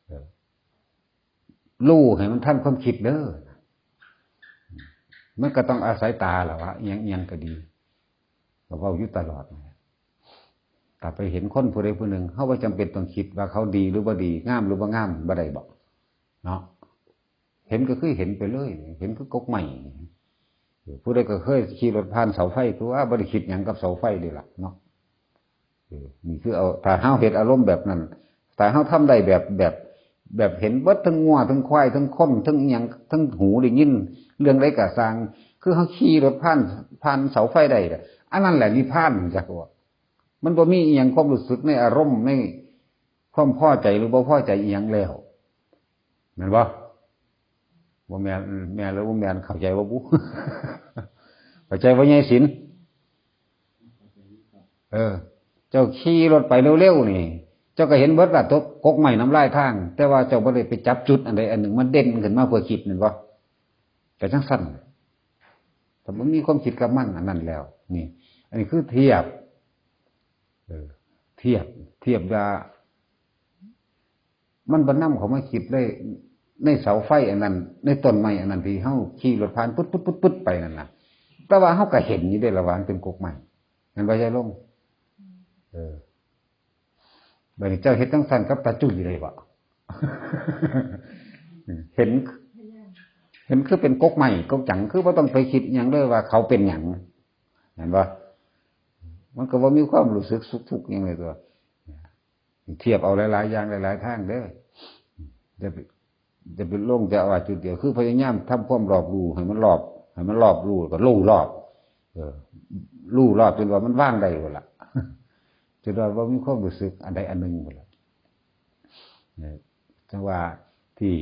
เออ รู้ให้มันทันความคิดเด้อ มันก็ต้องอาศัยตาล่ะวะ อิหยังอิหยังก็ดี ก็เว้าอยู่ตลอดนั่นแหละ ถ้าไปเห็นคนผู้ใดผู้หนึ่ง เฮาบ่จำเป็นต้องคิดว่าเขาดีหรือบ่ดี งามหรือบ่งาม บ่ได้บอก เนาะ เห็นก็คือเห็นไปเลย เห็นคือกกไม้ ผู้ใดก็เคยขี่รถผ่านเสาไฟ ตัวบ่ได้คิดหยังกับเสาไฟเลยล่ะเนาะ เออ นี่คือเอา ถ้าเฮาเฮ็ดอารมณ์แบบนั้น ถ้าเฮาทำได้แบบ แบบ แบบเห็นเบิดทั้งงัวทั้งควายทั้งคนทั้งอิหยังทั้งหูได้ยิน เรื่องใดก็ซ่าง คือเฮาขี่รถผ่าน ผ่านเสาไฟได้ล่ะ อันนั้นแหละนิพพาน จักว่า มันบ่มีอิหยังความรู้สึกในอารมณ์ในความพอใจหรือบ่พอใจอิหยังแล้ว แม่นบ่ บ่แม่น แม่นหรือบ่แม่น เข้าใจบ่บุ เข้าใจบ่ ยายศิลป์ เออ เจ้าขี่รถไปเร็วๆนี่ เจ้าก็เห็นเบิดว่าตกกกไม้น้ำลายทาง แต่ว่าเจ้าบ่ได้ไปจับจุดอันใดอันหนึ่งมาเด่นขึ้นมาเพื่อคิด แม่นบ่ ก็จังซั่น แต่มันมีความคิดกับมันอันนั้นแล้ว นี่ อันนี้คือเทียบ เออ เทียบ เทียบว่า มันบ่นำเข้ามาคิดเลย ในเสาไฟอันนั้น ในต้นไม้อันนั้นที่เฮาขี่รถผ่านปึ๊ดๆๆๆไปนั่นน่ะ แต่ว่าเฮาก็เห็นอยู่เด้ล่ะว่ามันเป็นกกไม้ แม่นบ่ ยายลง เออ บัดนี้เจ้าเฮ็ดจังซั่นกับตาจุ้ยเลยบ่ เห็น เห็นคือเป็นกกไม้กกหยัง คือบ่ต้องไปคิดหยังเลยว่าเขาเป็นหยัง เห็นบ่ มันก็บ่มีความรู้สึกสุขทุกข์หยังเลยตัว เทียบเอาหลายๆอย่างหลายๆทางเด้อ อย่าไป อย่าไปลงแต่ว่าจุดเดียว คือพยายามทำความรอบรู้ให้มันรอบ ให้มันรอบรู้ แล้วก็รู้รอบ เออ รู้รอบจนว่ามันวางได้หมดละ จนว่าบ่มีความรู้สึกอันใดอันหนึ่งหมดละ เนี่ย จังว่าที่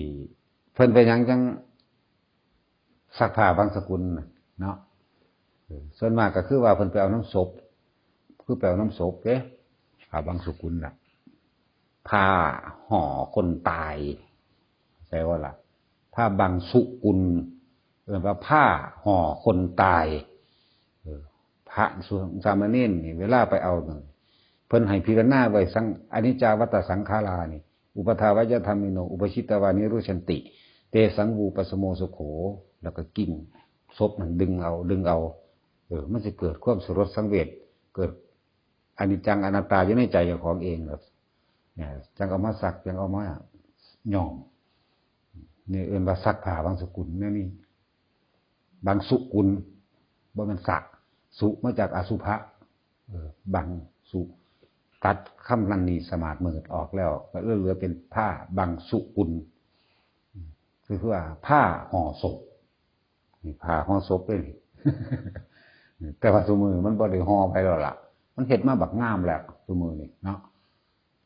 เพิ่นไปหยังจังซักผ้าบังสุกุลน่ะเนาะ เออ ส่วนมากก็คือว่าเพิ่นไปเอาน้ำศพ คือไปเอาน้ำศพเด้ ผ้าบังสุกุลน่ะ ผ้าห่อคนตาย ใช่ว่าล่ะ ผ้าบังสุกุล เอิ้นว่าผ้าห่อคนตาย เออ พระสงฆ์สามเณรนี่ เวลาไปเอานั่น เพิ่นให้พิจารณาไว้สัง อนิจจาวัตตสังขารานี่ อุปาทาวยธัมมิโน อุปาทิตวานิรุชชันติ เตสัง วิปปสสโมสุโข แล้วก็กิ่งศพนั่นดึงเอา ดึงเอา เออ มันสิเกิดความสลดสังเวช เกิดอนิจจังอนัตตาอยู่ในใจเจ้าของเองครับ เนี่ย จังเอามาซัก จังเอามาย้อม นี่เอิ้นว่าซักผ้าบังสุกุล แนวนี้ บังสุกุล บ่แม่นสะ สุมาจากอสุภะ เออ บังสุ ตัดคำนั้นนี่สมาดมืดออกแล้ว ก็เหลือเป็นผ้าบังสุกุล คือว่าผ้าห่อศพ นี่ผ้าห่อศพเด้นี่ แต่ว่าซุมื้อมันบ่ได้ห่อไผแล้วล่ะ มันเฮ็ดมาบักงามแล้วซุมื้อนี่เนาะ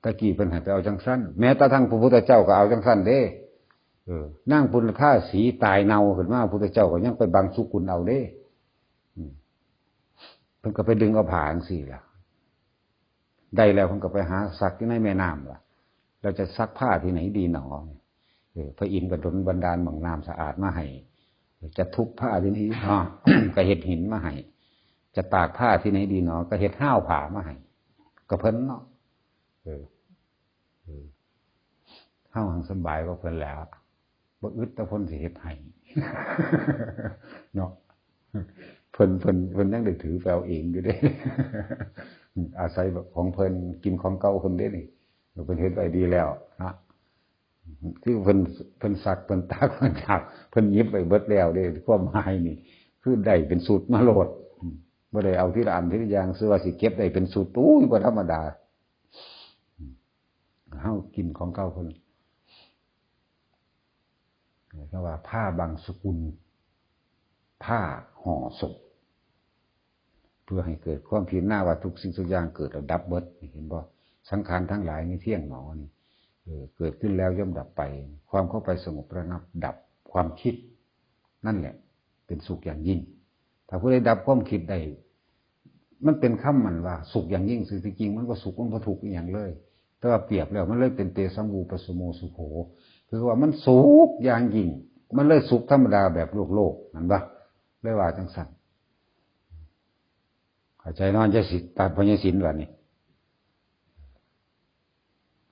ตะกี้เพิ่นให้ไปเอาจังซั่น แม้กระทั่งพระพุทธเจ้าก็เอาจังซั่นเด้ เออ นางปุณณธาสีตายเน่าขึ้นมา พระพุทธเจ้าก็ยังไปบังสุกุลเอาเด้ อืม เพิ่นก็ไปดึงเอาผ้าจังซี่ล่ะ ได้แล้วเพิ่นก็ไปหาซักอยู่ในแม่น้ำล่ะ เราจะซักผ้าที่ไหนดีหนอ เออ พระอินทร์ก็ดลบันดาลหม่องน้ำสะอาดมาให้ จะทุบผ้าที่ไหนดีหนอ ก็เฮ็ดหินมาให้ จะตากผ้าที่ไหนดีหนอ ก็เฮ็ดห้าวผ้ามาให้ ก็เพิ่นเนาะ เออ เออ เฮาหังสำบายกว่าเพิ่นแล้ว บ่อึดแต่เพิ่นสิเฮ็ดให้ เนาะ เพิ่น เพิ่น เพิ่นยังได้ถือไปเอาเองอยู่เด้ อาศัยแบบของเพิ่น กินของเก่าเพิ่นเด้นี่ เพิ่นเฮ็ดไว้ดีแล้วนะ คือเพิ่น เพิ่นซัก เพิ่นตาก เพิ่นตาก เพิ่นหยิบไปเบิดแล้วเด้ ความหมายนี่ คือได้เป็นชุดมาโลด อืม บ่ได้เอาทีละอันทีละอย่าง ซื่อว่าสิเก็บได้เป็นชุด อุ้ย บ่ธรรมดา อืม เฮากินของเก่าเพิ่น เรียกว่าผ้าบังสุกุล ผ้าห่อศพ เพื่อให้เกิดความพิจารณาว่าทุกสิ่งทุกอย่างเกิดแล้วดับเบิด เห็นบ่ สังขารทั้งหลายไม่เที่ยงหนอนี่ เออ เกิดขึ้นแล้วย่อมดับไป ความเข้าไปสงบระงับดับความคิด นั่นแหละ เป็นสุขอย่างยิ่ง ถ้าผู้ใดดับความคิดได้ มันเป็นคำมันว่าสุขอย่างยิ่ง ซึ่งที่จริงมันบ่สุข มันบ่ทุกข์อีหยังเลย แต่ว่าเปรียบแล้วมันเลยเป็นเตสัง วิปปสสโมสุโข คือว่ามันสุขอย่างยิ่ง มันเลยสุขธรรมดาแบบโลกๆ นั่นบ่ เลยว่าจังซั่น เข้าใจเนาะ ยายสิ ตัดพญาศิลป์ว่านี่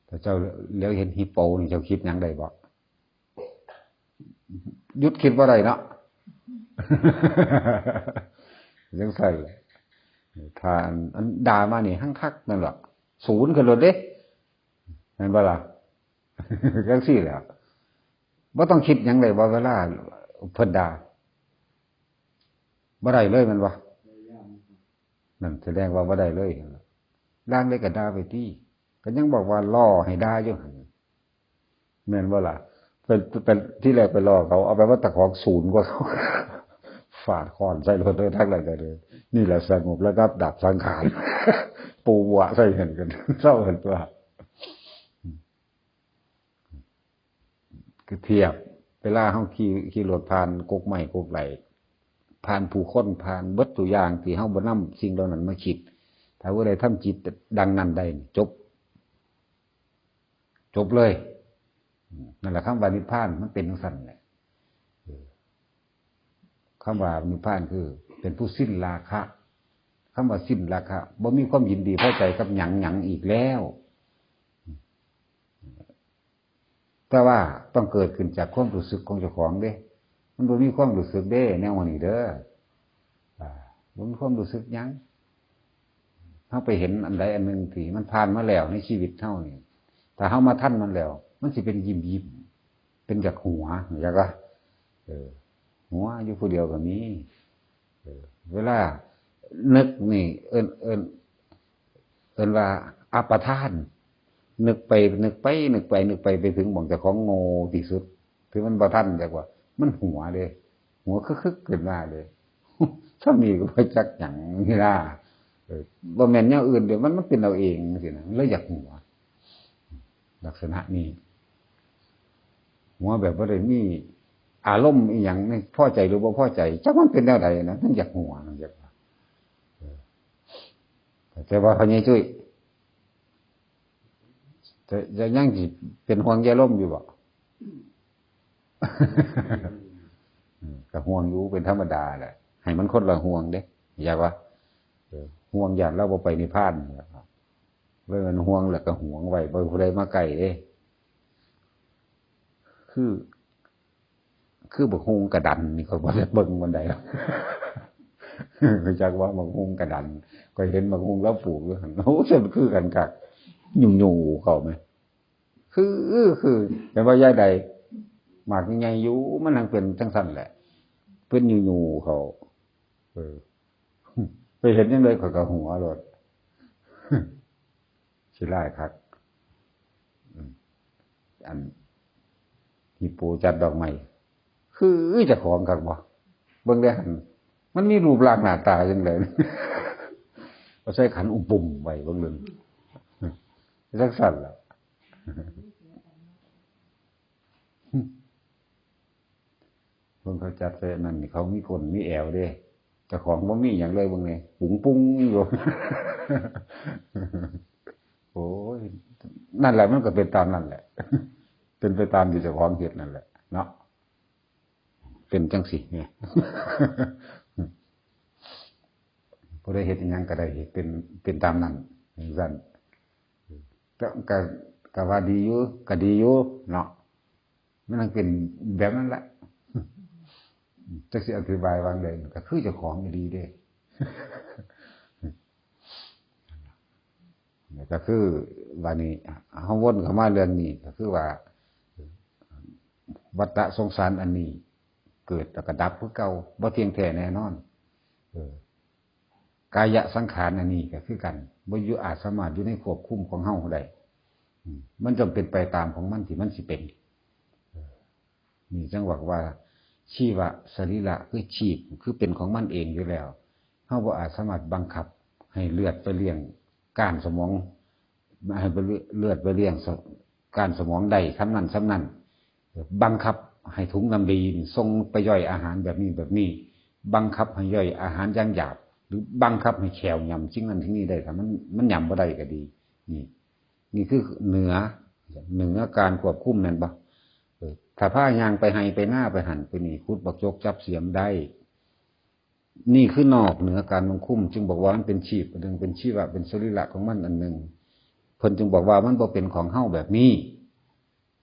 ถ้าเจ้าเหลียวเห็นฮิปโปนี่ เจ้าคิดหยังได้บ่ หยุดคิดบ่ได้เนาะ จังซั่นแหละ ถ้าอัน อันด่ามานี่หังคักนั่นล่ะ ศูนย์ขึ้นโลดเด้ แม่นบ่ล่ะ จังซี่แหละ บ่ต้องคิดหยังเลยว่าเวลาเพิ่นด่า บ่ได้เลยแม่นบ่ นั่นแสดงว่าบ่ได้เลย ล่างได้ก็ด่าไปติ ก็ยังบอกว่าล่อให้ด่าอยู่หั่น แม่นบ่ล่ะ เป็น เป็น ที่แรกไปล่อเขา เอาไปว่าตะของศูนย์กว่าเขา ฟาดค้อนใส่รถเลยทั้งหลายเลย นี่แหละสงบระงับดับสังขาร ปูวะใส่เห็นกัน เศร้าเห็นตัว คือเทียบ เวลาเฮาขี่ ขี่รถผ่านกกไม้กกไหล ผ่านผู้คน ผ่านเบิดตัวอย่างที่เฮาบ่นำสิ่งเหล่านั้นมาคิด ถ้าผู้ใดทำจิตดังนั้นได้นี่ จบ จบเลย อืม นั่นแหละคำว่านิพพานมันเป็นจังซั่นแหละ เออ คำว่านิพพานคือเป็นผู้สิ้นราคะ คำว่าสิ้นราคะ บ่มีความยินดีพอใจกับหยังหยังอีกแล้ว แต่ว่าต้องเกิดขึ้นจากความรู้สึกของเจ้าของเด้ มันบ่มีความรู้สึกเด้ แนวนี้เด้อ อ่า บ่มีความรู้สึกหยัง เฮาไปเห็นอันใดอันหนึ่งที่มันผ่านมาแล้วในชีวิตเฮานี่ ถ้าเฮามาทันมันแล้ว มันสิเป็นยิ้มยิ้ม เป็นอยากหัว อยากว่า เออ หัวอยู่ผู้เดียวก็มี เออ เวลานึกนี่ เอิ้น เอิ้น เอิ้นว่าอัปปทาน นึกไป นึกไป นึกไป นึกไป ไปถึงหม่องเจ้าของโง่ที่สุด ที่มันบ่ทัน จักว่า มันหัวเด้ หัวคึกๆ ขึ้นมาเด้ ถ้ามีก็บ่จักหยังนี่นะ เออ บ่แม่นแนวอื่นเด้ มัน มันเป็นเอาเองจังซี้นะ เลยอยากหัว ลักษณะนี้ หัวแบบบ่ได้มีอารมณ์อีหยังนี่ พอใจหรือบ่พอใจ จักมันเป็นแนวใดนะ มันอยากหัว มันอยากว่า เออ แต่ว่าพ่อใหญ่จุ้ย จะ จะยังสิเป็นห่วงยายลมอยู่บ่? อืม ก็ห่วงอยู่เป็นธรรมดาแหละ ให้มันคนละห่วงเด้ อยากว่า เออ ห่วงย่านเราบ่ไปนิพพานนี่แหละครับ เลยมันห่วงแล้วก็ห่วงไว้ บ่ให้ผู้ใดมาใกล้เด้ คือ คือบักฮุ่งกระดันนี่ ข้อยบ่ได้เบิ่งปานใดหรอก รู้จักว่าบักฮุ่งกระดัน ข้อยเห็นบักฮุ่งลาวปลูกอยู่หั่น โอ้ ซั่นคือกันคัก หยู่ๆ เข้าแหม คือ คือ แต่ว่ายายใด หมากใหญ่อยู่ มันหังเป็นจังซั่นแหละ เป็นหยู่ๆ เข้า เออ ไปเห็นจังใดข้อยก็หัวโลด ขี้ร้ายคัก อืม อัน ฮิปโปจัดดอกไม้ คือเจ้าของคักบ่ เบิ่งเด้หั่น มันมีรูปร่างหน้าตาจังใด เอาใส่ขันอุ้มปุ้มไว้เบิ่งเด้อ จังซั่นล่ะ เพิ่นเขาจัดใส่นั่นนี่ เขามีก้นมีแอวเด้ เจ้าของบ่มีหยังเลย เบิ่งนี่ ปุ้งปุ้งอยู่ โอ้ย นั่นแหละ มันก็เป็นตามนั่นแหละ เป็นไปตามที่เจ้าของเฮ็ดนั่นแหละ เนาะ เป็นจังซี่เนี่ย ผู้ใดเฮ็ดอิหยังก็ได้เฮ็ดเป็น เป็นตามนั้น จังซั่น ก็ ก็ ก็ว่าดีอยู่ ก็ดีอยู่เนาะ มันยังเป็นแบบนั้นแหละ จักสิอธิบายว่าจั่งใด ก็คือเจ้าของอีหลีเด้ ก็คือ บัดนี้ เฮาวนเข้ามาเรื่องนี้ ก็คือว่า วัฏฏะสงสารอันนี้ เกิดแล้วก็ดับคือเก่า บ่เที่ยงแท้แน่นอน เออ กายะสังขารอันนี้ก็คือกัน บ่อยู่ อาจสามารถอยู่ในควบคุมของเฮาได้ อืม มันต้องเป็นไปตามของมันที่มันสิเป็น เออ นี่จั่งบอกว่า ชีวะสรีระคือชีพ คือเป็นของมันเองอยู่แล้ว เฮาบ่อาจสามารถบังคับให้เลือดไปเลี้ยงก้านสมอง ให้ไปเลือดไปเลี้ยงส- ก้านสมองได้ส่ำนั้นส่ำนั้น บังคับให้ถุงน้ำดีนี่ส่งไปย่อยอาหารแบบนี้แบบนี้ บังคับให้ย่อยอาหารอย่างหยาบ หรือบังคับให้แข้วหย่ำสิ่งนั้นสิ่งนี้ได้ ถ้ามัน มันหย่ำบ่ได้ก็ดี นี่ นี่คือเหนือ เหนือการควบคุมแม่นบ่? เออ ถ้าพาย่างไปไฮ่ไปนาไปหั่นไปนี่ ขุดบักจกจับเสียมได้ นี่คือนอกเหนือการควบคุม จึงบอกว่ามันเป็นชีพอันหนึ่ง เป็นชีวะ เป็นสรีระของมันอันหนึ่ง เพิ่นจึงบอกว่ามันบ่เป็นของเฮาแบบนี้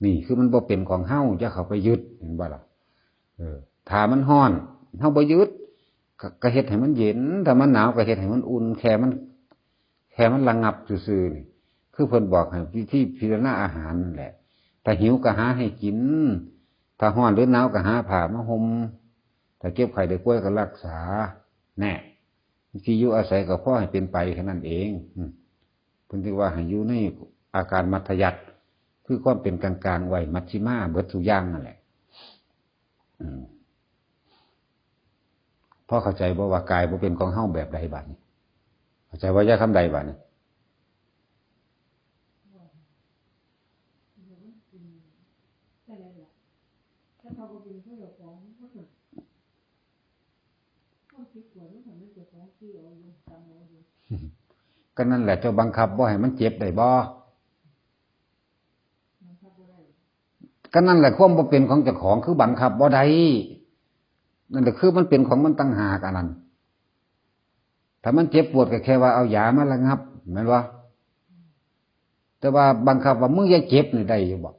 นี่คือมันบ่เป็นของเฮา อย่าเข้าไปยึด เห็นบ่ล่ะ? เออ ถ้ามันร้อน เฮาบ่ยึด ก็ ก็เฮ็ดให้มันเย็น ถ้ามันหนาวก็เฮ็ดให้มันอุ่น แค่มัน แค่มันระงับซื่อๆ นี่ คือเพิ่นบอกให้วิธีพิจารณาอาหารนั่นแหละ ถ้าหิวก็หาให้กิน ถ้าร้อนหรือหนาวก็หาผ้ามาห่ม ถ้าเจ็บไข้ได้ป่วยก็รักษา แน่ ที่อยู่อาศัยก็พอให้เป็นไปแค่นั้นเอง อืม เพิ่นเรียกว่าให้อยู่ในอาการมัธยัสถ์ คือความเป็นกลางๆ ไว้ มัชฌิมา เบิดทุกอย่างนั่นแหละ อืม พอเข้าใจบ่ว่ากายบ่เป็นของเฮาแบบใดบัดนี้? เข้าใจว่ายายคำใดบัดนี้? ก็นั่นแหละ เจ้าบังคับบ่ให้มันเจ็บได้บ่? ก็นั่นแหละความบ่เป็นของเจ้าของ คือบังคับบ่ได้ นั่นแหละคือมันเป็นของมันต่างหากอันนั้น ถ้ามันเจ็บปวดก็แค่ว่าเอายามาระงับ แม่นบ่? แต่ว่าบังคับว่ามึงอย่าเจ็บนี่ได้อยู่บ่?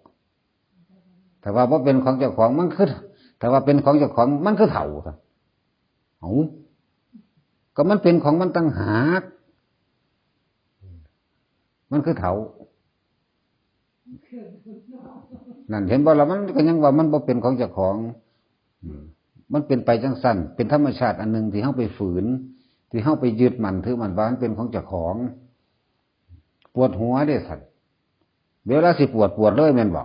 ถ้าว่าบ่เป็นของเจ้าของมันคือ ถ้าว่าเป็นของเจ้าของมันคือเฒ่าซะ เอ้า ก็มันเป็นของมันต่างหาก มันคือเฒ่า นั่นเห็นบ่ล่ะ มันก็ยังว่ามันบ่เป็นของเจ้าของ อืม มันเป็นไปจั่งซั่น เป็นธรรมชาติอันหนึ่งที่เฮาไปฝืน ที่เฮาไปยึดมั่นถือมั่นว่ามันเป็นของเจ้าของ ปวดหัวเด้ซั่น เวลาสิปวด ปวดเลยแม่นบ่?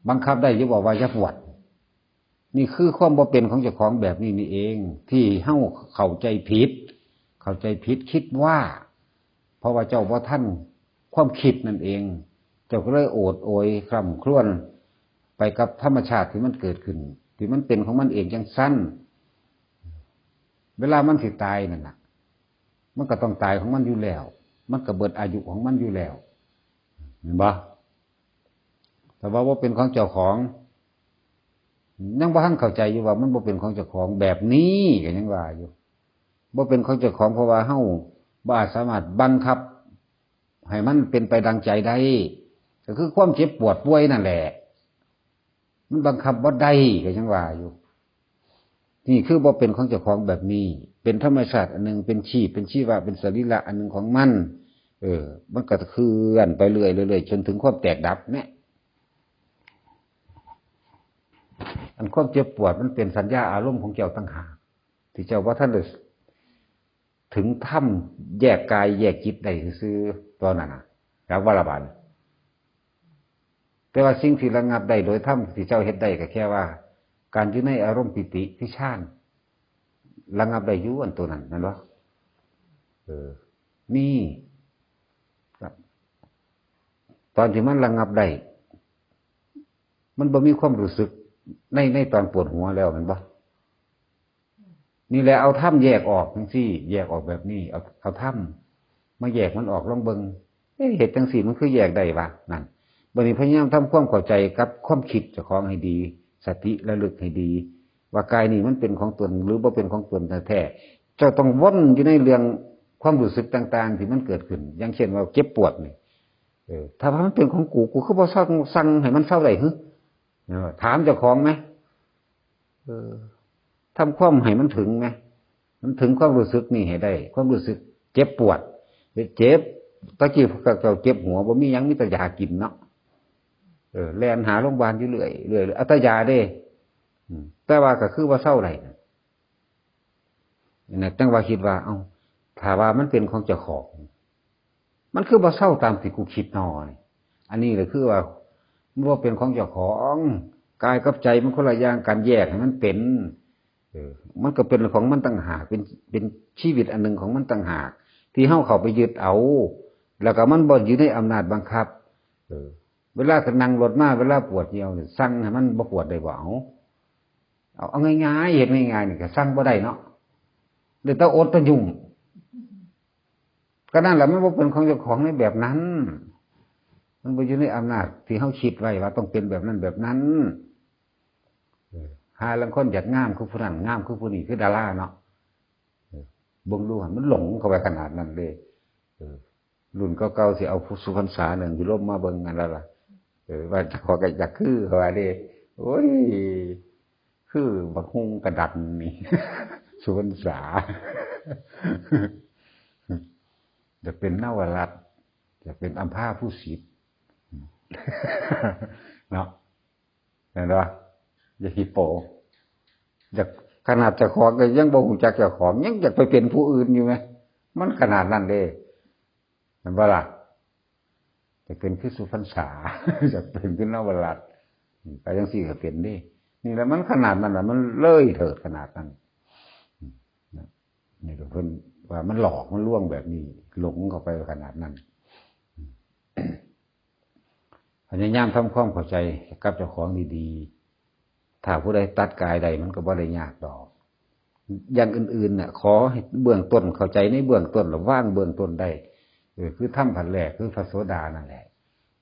บังคับได้อยู่บ่ว่าอย่าปวด? นี่คือความบ่เป็นของเจ้าของแบบนี้นี่เอง ที่เฮาเข้าใจผิด เข้าใจผิดคิดว่า เพราะว่าเจ้าบ่ทันความคิดนั่นเอง เจ้าก็เลยโอดโอยคร่ำครวญ ไปกับธรรมชาติที่มันเกิดขึ้น ที่มันเป็นของมันเองจังซั่น เวลามันสิตายนั่นน่ะ มันก็ต้องตายของมันอยู่แล้ว มันก็เบิดอายุของมันอยู่แล้ว เห็นบ่ แต่ว่าบ่เป็นของเจ้าของ ยังบ่ทันเข้าใจอยู่ว่ามันบ่เป็นของเจ้าของแบบนี้ ก็ยังว่าอยู่ บ่เป็นของเจ้าของ เพราะว่าเฮาบ่อาจสามารถบังคับให้มันเป็นไปดังใจได้ ก็คือความเจ็บปวดป่วยนั่นแหละ มันบังคับบ่ได้ ก็ยังว่าอยู่ นี่คือบ่เป็นของเจ้าของแบบนี้ เป็นธรรมชาติอันหนึ่ง เป็นชีพ เป็นชีวะ เป็นสรีระอันหนึ่งของมัน เออ มันก็เคลื่อนไปเรื่อยๆ จนถึงความแตกดับเนี่ย อันความเจ็บปวดมันเป็นสัญญาอารมณ์ของเจ้าต่างหาก ที่เจ้าบ่ทันได้ถึงธรรมแยกกายแยกจิตได้ซื่อๆ ตอนนั้นน่ะ จักว่าละบาดนี้ แต่ว่าสิ่งที่ระงับได้โดยธรรมที่เจ้าเฮ็ดได้ก็แค่ว่า การอยู่ในอารมณ์ปีติที่ฌาน ระงับได้อยู่อันตัวนั้น แม่นบ่ เออ นี่ ครับ ตอนที่มันระงับได้ มันบ่มีความรู้สึกใน ในตอนปวดหัวแล้ว แม่นบ่ นี่แหละ เอาธรรมแยกออกจังซี่ แยกออกแบบนี้ เอา เอาธรรมมาแยกมันออก ลองเบิ่ง เอ๊ะ เฮ็ดจังซี่มันคือแยกได้วะ นั่น บัดนี้พยายามทำความเข้าใจกับความคิดเจ้าของให้ดี สติระลึกให้ดี ว่ากายนี่มันเป็นของตนหรือบ่เป็นของตนแท้ๆ เจ้าต้องวนอยู่ในเรื่องความรู้สึกต่างๆ ที่มันเกิดขึ้น อย่างเช่นว่าเจ็บปวดนี่ เออ ถ้าว่ามันเป็นของกู กูคือบ่สั่ง สั่งให้มันเซาได้หึ เออ ถามเจ้าของไหม เออ ทำความให้มันถึงไหม มันถึงความรู้สึกนี่ให้ได้ ความรู้สึกเจ็บปวด เจ็บ ตะกี้พวกเจ้าเจ็บหัว บ่มีหยัง มีแต่ยากินเนาะ เออ แล่นหาโรงพยาบาลอยู่เรื่อย เรื่อย เอาแต่ยาเด้ อืม แต่ว่าก็คือว่าเซาได้นะ นั่นจั่งว่าคิดว่า เอ้า ถ้าว่ามันเป็นของเจ้าของ มันคือบ่เซาตามที่กูคิดน้อนี่ อันนี้แหละคือว่า มันบ่เป็นของเจ้าของ กายกับใจมันคนละอย่างกัน แยกให้มันเป็น เออ มันก็เป็นของมันต่างหาก เป็น เป็นชีวิตอันหนึ่งของมันต่างหาก ที่เฮาเข้าไปยึดเอา แล้วก็มันบ่อยู่ในอำนาจบังคับ เออ เวลาก็นั่งรถมา เวลาปวดเยี่ยวนี่ สั่งให้มันบ่ปวดได้บ่ เอา เอา เอาง่ายๆ เฮ็ดง่ายๆ นี่ก็สั่งบ่ได้เนาะ ได้แต่อดแต่ยุ่ง ก็นั่นแหละ มันบ่เป็นของเจ้าของในแบบนั้น มันบ่อยู่ในอำนาจที่เฮาคิดไว้ว่าต้องเป็นแบบนั้นแบบนั้น เออ หาลางคนอยากงามคือผู้นั้น งามคือผู้นี้ คือดาราเนาะ เออ เบิ่งดูหั่น มันหลงเข้าไปขนาดนั้นเลย เออ รุ่นเก่าๆ สิเอาผู้สุพรรษาหนึ่งพิรมมาเบิ่งกันแล้วล่ะ เออ ว่าเจ้าของก็อยากคือเขาว่าเด้ โอ้ย คือบักฮุ่งกระดันนี่ สุพรรษา อยากเป็นนวรัตน์ อยากเป็นอัมพาผู้สิทธิ์ เนาะ เห็นบ่ อย่าขี้โป อยาก ขนาดเจ้าของก็ยังบ่ฮู้จักเจ้าของ ยังอยากไปเป็นผู้อื่นอยู่ไหม มันขนาดนั้นเด้ เห็นบ่ล่ะ อยากเป็นคือสุพรรษา อยากเป็นคือนวรัตน์ ไปจังซี่ก็เป็นเด้ นี่แหละ มันขนาดนั้นน่ะ มันเลยเถิดขนาดนั้น นี่ก็เพิ่นว่ามันหลอก มันลวงแบบนี้ หลงเข้าไปขนาดนั้น พยายามทำความเข้าใจกับเจ้าของดีๆ ถ้าผู้ใดตัดกายได้มันก็บ่ได้ยากดอก อย่างอื่นๆน่ะ ขอให้เบื้องต้นเข้าใจในเบื้องต้น ระวางเบื้องต้นได้ เออ คือธรรมขั้นแรก คือพระโสดานั่นแหละ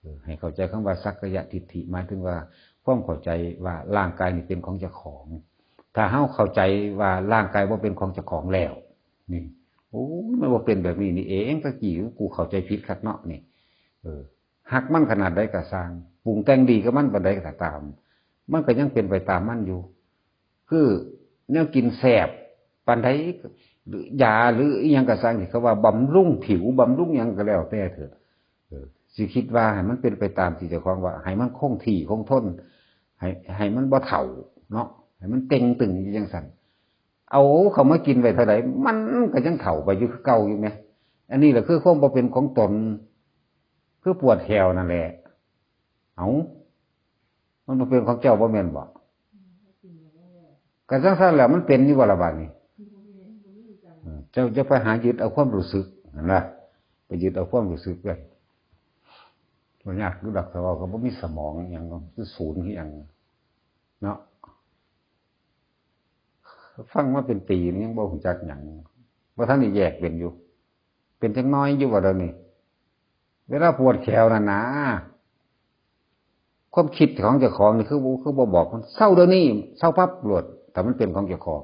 เออ ให้เข้าใจคำว่าสักกายทิฏฐิ หมายถึงว่าความเข้าใจว่าร่างกายนี่เป็นของเจ้าของ ถ้าเฮาเข้าใจว่าร่างกายบ่เป็นของเจ้าของแล้ว นี่ โอ้ย มันบ่เป็นแบบนี้นี่เอง ตะกี้กูเข้าใจผิดคักเนาะนี่ เออ ฮักมันขนาดใดก็ซ่าง ปรุงแต่งดีกับมันปานใดก็ตาม มันก็ยังเป็นไปตามมันอยู่ คือแนวกินแซ่บปานใด หรือยาหรืออิหยังก็ซ่างที่เขาว่าบำรุงผิวบำรุงหยังก็แล้วแต่เถอะ เออ สิคิดว่าให้มันเป็นไปตามที่เจ้าของว่า ให้มันคงที่คงทน ให้ ให้มันบ่เฒ่าเนาะ ให้มันเต็งตึงอยู่จังซั่น เอาเข้ามากินไว้เท่าใด มันก็ยังเฒ่าไปอยู่คือเก่าอยู่แหม อันนี้แหละคือความบ่เป็นของตน คือปวดแข้วนั่นแหละ เอ้า มันบ่เป็นของเจ้าบ่แม่นบ่ ก็จังซั่นแหละ มันเป็นอยู่บ่ล่ะบาดนี้ เออ เจ้าจะไปหายึดเอาความรู้สึก หั้นนะ ไปยึดเอาความรู้สึกไว้ บ่ยากอยู่ดอก แต่ว่าก็บ่มีสมองอิหยัง คือศูนย์คือหยังเนาะ ฟังมาเป็นปีนี่ยังบ่รู้จักหยัง บ่ทันได้แยกเป็นอยู่ เป็นจักหน่อยอยู่บ่เดี๋ยวนี้ เวลาปวดแขวนั่นนะ ความคิดของเจ้าของนี่คือบ่ คือบ่บอกมัน "เซาเดี๋ยวนี้" เซาปั๊บโลด ถ้ามันเป็นของเจ้าของ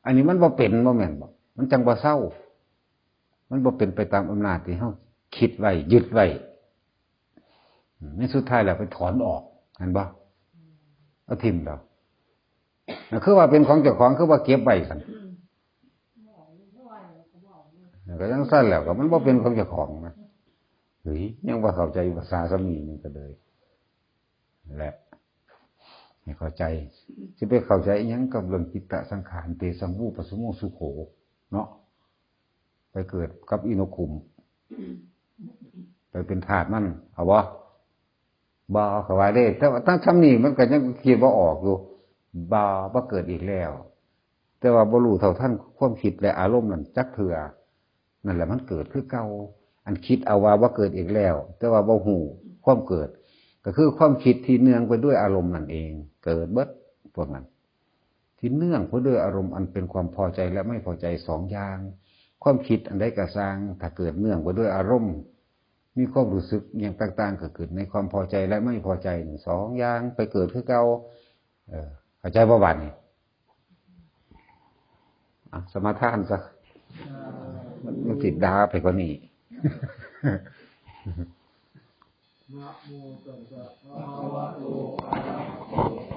อันนี้มันบ่เป็น บ่แม่นบ่ มันจั่งบ่เซา มันบ่เป็นไปตามอำนาจที่เฮาคิดไว้ ยึดไว้ อืม ในสุดท้ายแล้วไปถอนออก เห็นบ่ เอาถิ่มแล้ว นั่นคือว่าเป็นของเจ้าของ คือว่าเก็บไว้ซั่น ก็จั่งซั่นแล้ว ก็มันบ่เป็นของเจ้าของนะ เฮ้ย ยังบ่เข้าใจภาษาสำนีนี่ก็เลย และ ให้เข้าใจ สิไปเข้าใจอิหยังกับเรื่องจิตตสังขาร เตสัง วิปปะสโม สุโข เนาะ ไปเกิดกับอีนกขุม ไปเป็นทาสมัน เอาบ่ บ่ เขาว่าเด้ แต่ว่าทั้งสำนีมันก็ยังคิดบ่ออกอยู่ บ่ บ่เกิดอีกแล้ว แต่ว่าบ่รู้เท่าทันความคิดและอารมณ์นั่นจักเทื่อ นั่นแหละมันเกิดคือเก่า อันคิดเอาว่าบ่เกิดอีกแล้ว แต่ว่าบ่ฮู้ความเกิด ก็คือความคิดที่เนื่องไปด้วยอารมณ์นั่นเอง เกิดเบิดพวกนั้น ที่เนื่องไปด้วยอารมณ์อันเป็นความพอใจและไม่พอใจสองอย่าง ความคิดอันใดก็ซ่าง ถ้าเกิดเนื่องไปด้วยอารมณ์ มีความรู้สึกอย่างต่างๆ เกิดขึ้นในความพอใจและไม่พอใจนี่สองอย่างไปเกิดคือเก่า เออ เข้าใจบ่บัดนี้ อ่ะ สมาทานซะ มัน มันสิด่าไปกว่านี้ นะโมตัสสะภะคะวะโตอะระหะโต